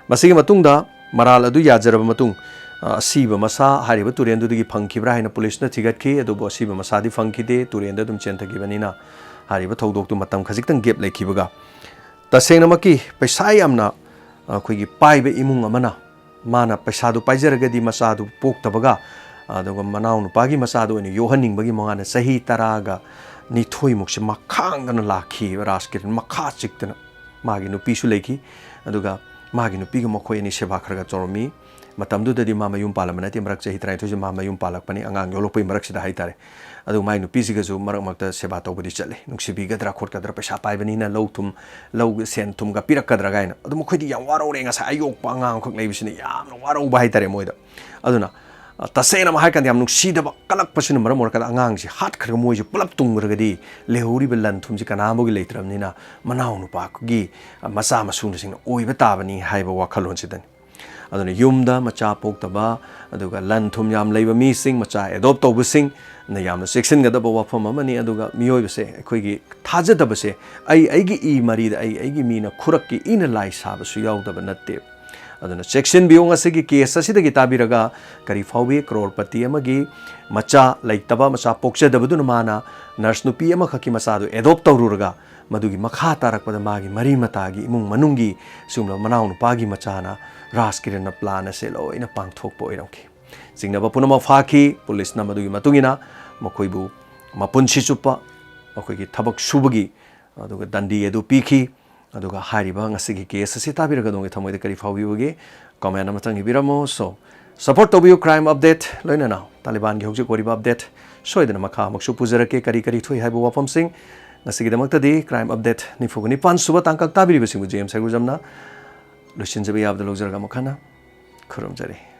ꯃꯁꯤꯒꯤ ꯃꯇꯨꯡꯗ ꯃꯔꯥꯜ ꯑꯗꯨ ꯌꯥꯖꯔꯕ ꯃꯇꯨꯡ, ꯑ, ꯑꯁꯤꯕ ꯃꯁꯥ ꯍꯥꯏꯔꯤꯕ ꯇꯨꯔꯦꯟꯗꯨꯗꯒꯤ ꯐꯪꯈꯤꯕ꯭ꯔꯥ ꯍꯥꯏꯅ ꯄꯨꯂꯤꯁꯅ ꯊꯤꯒꯠꯈꯤ, ꯑꯗꯨꯕꯨ ꯑꯁꯤꯕ ꯃꯁꯥꯗꯤ ꯐꯪꯈꯤꯗꯦ, ꯇꯨꯔꯦꯟꯗ ꯑꯗꯨꯝ ꯆꯦꯟꯊꯈꯤꯕꯅꯤꯅ꯫ ꯍꯥꯏꯔꯤꯕ ꯊꯧꯗꯣꯛꯇꯨ ꯃꯇꯝ ꯈꯖꯤꯛꯇꯪ ꯒꯦꯞ ꯂꯩꯈꯤꯕꯒ, ꯇꯁꯦꯡꯅꯃꯛꯀꯤ ꯄꯩꯁꯥ ꯌꯥꯝꯅ, ꯑ, ꯑꯩꯈꯣꯏꯒꯤ ꯄꯥꯏꯕ ꯏꯃꯨꯡ ꯑꯃꯅ, ꯃꯥꯅ ꯄꯩꯁꯥꯗꯨ ꯄꯥꯏꯖꯔꯒꯗꯤ ꯃꯆꯥꯗꯨ ꯄꯣꯛꯇꯕꯒ, ꯑꯗꯨꯒ ꯃꯅꯥꯎ ꯅꯨꯄꯥꯒꯤ ꯃꯆꯥꯗꯨ ꯑꯣꯏꯅ ꯌꯣꯛꯍꯟꯅꯤꯡꯕꯒꯤ ꯃꯉꯥꯅ ꯆꯍꯤ ꯇꯔꯥꯒ ꯅꯤꯊꯣꯏꯃꯨꯛꯁꯦ ꯃꯈꯥꯡꯗꯅ ꯂꯥꯛꯈꯤꯕ ꯔꯥꯖꯀꯤꯔꯟ, ꯃꯈꯥ ꯆꯤꯛꯇꯅ꯫ ꯃꯥꯒꯤ ꯅꯨꯄꯤꯁꯨ ꯂꯩꯈꯤ꯫ ꯑꯗꯨꯒ ꯃꯥꯒꯤ ꯅꯨꯄꯤꯒ ꯃꯈꯣꯏ ꯑꯅꯤ ꯁꯦꯕꯥ ꯈꯔ ꯈꯔ ꯇꯧꯔꯝꯃꯤ꯫ ꯃꯇꯝꯗꯨꯗꯗꯤ ꯃꯥ ꯃꯌꯨꯝ ꯄꯥꯜꯂꯝꯕ ꯅꯠꯇꯦ, ꯃꯔꯛ ꯆꯍꯤ ꯇꯔꯥꯅꯤꯊꯣꯏꯁꯤ ꯃꯥ ꯃꯌꯨꯝ ꯄꯥꯜꯂꯛꯄꯅꯤ, ꯑꯉꯥꯡ ꯌꯣꯛꯂꯛꯄꯒꯤ ꯃꯔꯛꯁꯤꯗ ꯍꯥꯏꯇꯥꯔꯦ꯫ ꯑꯗꯨ ꯃꯥꯏ ꯅꯨꯄꯤꯁꯤꯒꯁꯨ ꯃꯔꯛ ꯃꯔꯛꯇ ꯁꯦꯕꯥ ꯇꯧꯕꯗꯤ ꯆꯠꯂꯦ꯫ ꯅꯨꯡꯁꯤꯕꯤꯒꯗ꯭ꯔꯥ ꯈꯣꯠꯀꯗ꯭ꯔꯥ, ꯄꯩꯁꯥ ꯄꯥꯏꯕꯅꯤꯅ ꯂꯧ ꯊꯨꯝ, ꯂꯧ ꯁꯦꯟ ꯊꯨꯝꯒ ꯄꯤꯔꯛꯀꯗ꯭ꯔꯥ ꯀꯥꯏꯅ꯫ ꯑꯗꯨ ꯃꯈꯣꯏꯗꯤ ꯌꯥꯝ ꯋꯥꯔꯧꯔꯦ, ꯉꯁꯥꯏ ꯑꯌꯣꯛꯄ ꯑꯉꯥꯡ ꯑꯃꯈꯛ ꯂꯩꯕꯁꯤꯅ ꯌꯥꯝꯅ ꯋꯥꯔꯧꯕ ꯍꯥꯏꯇꯥꯔꯦ ꯃꯣꯏꯗ꯫ ꯑꯗꯨꯅ, ꯑ, ꯇꯁꯦꯡꯅ ꯑꯃ ꯍꯥꯏꯔꯀꯥꯟꯗ ꯌꯥꯝ ꯅꯨꯡꯁꯤꯗꯕ ꯀꯜꯂꯛꯄꯁꯤꯅ ꯃꯔꯝ ꯑꯣꯏꯔꯀꯥꯟꯗ ꯑꯉꯥꯡꯁꯤ ꯍꯥꯠꯈ꯭ꯔꯒ ꯃꯣꯏꯁꯦ ꯄꯨꯂꯞ ꯇꯨꯡꯈ꯭ꯔꯒꯗꯤ ꯂꯩꯍꯧꯔꯤꯕ ꯂꯟ ꯊꯨꯝꯁꯤ ꯀꯅꯥ ꯑꯃꯒꯤ ꯂꯩꯇ꯭ꯔꯕꯅꯤꯅ ꯃꯅꯥꯎ ꯅꯨꯄꯥꯒꯤ, ꯑ, ꯃꯆꯥ ꯃꯁꯨꯅꯁꯤꯡꯅ ꯑꯣꯏꯕ ꯇꯥꯕꯅꯤ ꯍꯥꯏꯕ ꯋꯥꯈꯜꯂꯣꯟꯁꯤꯗꯅꯤ꯫ ꯑꯗꯨꯅ ꯌꯨꯝꯗ ꯃꯆꯥ ꯄꯣꯛꯇꯕ, ꯑꯗꯨꯒ ꯂꯟ ꯊꯨꯝ ꯌꯥꯝ ꯂꯩꯕ ꯃꯤꯁꯤꯡ, ꯃꯆꯥ adopt ꯇꯧꯕꯁꯤꯡꯅ ꯌꯥꯝꯅ ꯆꯦꯛꯁꯤꯟꯒꯗꯕ ꯋꯥꯐꯝ ꯑꯃꯅꯤ꯫ ꯑꯗꯨꯒ ꯃꯤꯑꯣꯏꯕꯁꯦ ꯑꯩꯈꯣꯏꯒꯤ ꯊꯥꯖꯗꯕꯁꯦ, ꯑꯩ ꯑꯩꯒꯤ ꯏ ꯃꯔꯤꯗ ꯑꯩ ꯑꯩꯒꯤ ꯃꯤꯅ ꯈꯨꯔꯛꯀꯤ ꯏꯅ ꯂꯥꯏ ꯁꯥꯕꯁꯨ ꯌꯥꯎꯗꯕ ꯅꯠꯇꯦ꯫ ꯑꯗꯨꯅ ꯆꯦꯛꯁꯤꯟꯕꯤꯌꯨ꯫ ꯉꯁꯤꯒꯤ case ꯑꯁꯤꯗꯒꯤ ꯇꯥꯕꯤꯔꯒ ꯀꯔꯤ ꯐꯥꯎꯕꯤ? ꯀ꯭ꯔꯣꯔꯄꯇꯤ ꯑꯃꯒꯤ ꯃꯆꯥ ꯂꯩꯇꯕ, ꯃꯆꯥ ꯄꯣꯛꯆꯗꯕꯗꯨꯅ ꯃꯥꯅ nurse ꯅꯨꯄꯤ ꯑꯃꯈꯛꯀꯤ ꯃꯆꯥꯗꯨ adopt ꯇꯧꯔꯨꯔꯒ ꯃꯗꯨꯒꯤ ꯃꯈꯥ ꯇꯥꯔꯛꯄꯗ ꯃꯥꯒꯤ ꯃꯔꯤ ꯃꯇꯥꯒꯤ ꯏꯃꯨꯡ ꯃꯅꯨꯡꯒꯤ ꯁꯤꯒꯨꯝꯂꯕ ꯃꯅꯥꯎꯅꯨꯄꯥꯒꯤ ꯃꯆꯥꯅ ꯔꯥꯖ ꯀꯤꯔꯟꯅ plan ꯑꯁꯦ ꯂꯣꯏꯅ ꯄꯥꯡꯊꯣꯛꯄ ꯑꯣꯏꯔꯝꯈꯤ꯫ ꯆꯤꯡꯅꯕ ꯄꯨꯝꯅꯃꯛ ꯐꯥꯈꯤ꯫ ꯄꯨꯂꯤꯁꯅ ꯃꯗꯨꯒꯤ ꯃꯇꯨꯡ ꯏꯟꯅ ꯃꯈꯣꯏꯕꯨ ꯃꯄꯨꯟꯁꯤ ꯆꯨꯞꯄ ꯃꯈꯣꯏꯒꯤ ꯊꯕꯛ ꯁꯨꯕꯒꯤ ꯑꯗꯨꯒ ꯗꯟꯗꯤ ꯑꯗꯨ ꯄꯤꯈꯤ꯫ ꯑꯗꯨꯒ ꯍꯥꯏꯔꯤꯕ ꯉꯁꯤꯒꯤ case ꯑꯁꯤ ꯇꯥꯕꯤꯔꯒ ꯑꯗꯣꯝꯒꯤ ꯊꯃꯣꯏꯗ ꯀꯔꯤ ꯐꯥꯎꯕꯤꯕꯒꯦ? Comment ꯑꯃꯇꯪ ꯏꯕꯤꯔꯝꯃꯣ꯫ So, support ꯇꯧꯕꯤꯌꯨ Crime Update꯫ ꯂꯣꯏꯅꯅ ꯇꯥꯂꯤꯕꯥꯟꯒꯤ ꯍꯧꯖꯤꯛ ꯑꯣꯏꯔꯤꯕ update ꯁꯣꯏꯗꯅ ꯃꯈꯥ ꯑꯃꯨꯛꯁꯨ ꯄꯨꯖꯔꯛꯀꯦ꯫ ꯀꯔꯤ ꯀꯔꯤ ꯊꯣꯛꯏ ꯍꯥꯏꯕ ꯋꯥꯐꯝꯁꯤꯡ꯫ ꯉꯁꯤꯒꯤꯗꯃꯛꯇꯗꯤ Crime Update ꯅꯤꯐꯨꯒ ꯅꯤꯄꯥꯟ ꯁꯨꯕ ꯇꯥꯡꯀꯛ ꯇꯥꯕꯤꯔꯤꯕꯁꯤꯡꯕꯨ ꯖꯦꯝꯁ ꯍꯩꯒ꯭ꯔꯨꯖꯝꯅ ꯂꯣꯏꯁꯤꯟꯖꯕ ꯌꯥꯕꯗ ꯂꯧꯖꯔꯒ ꯑꯃꯨꯛ ꯍꯟꯅ ꯈꯨꯔꯨꯝꯖꯔꯤ꯫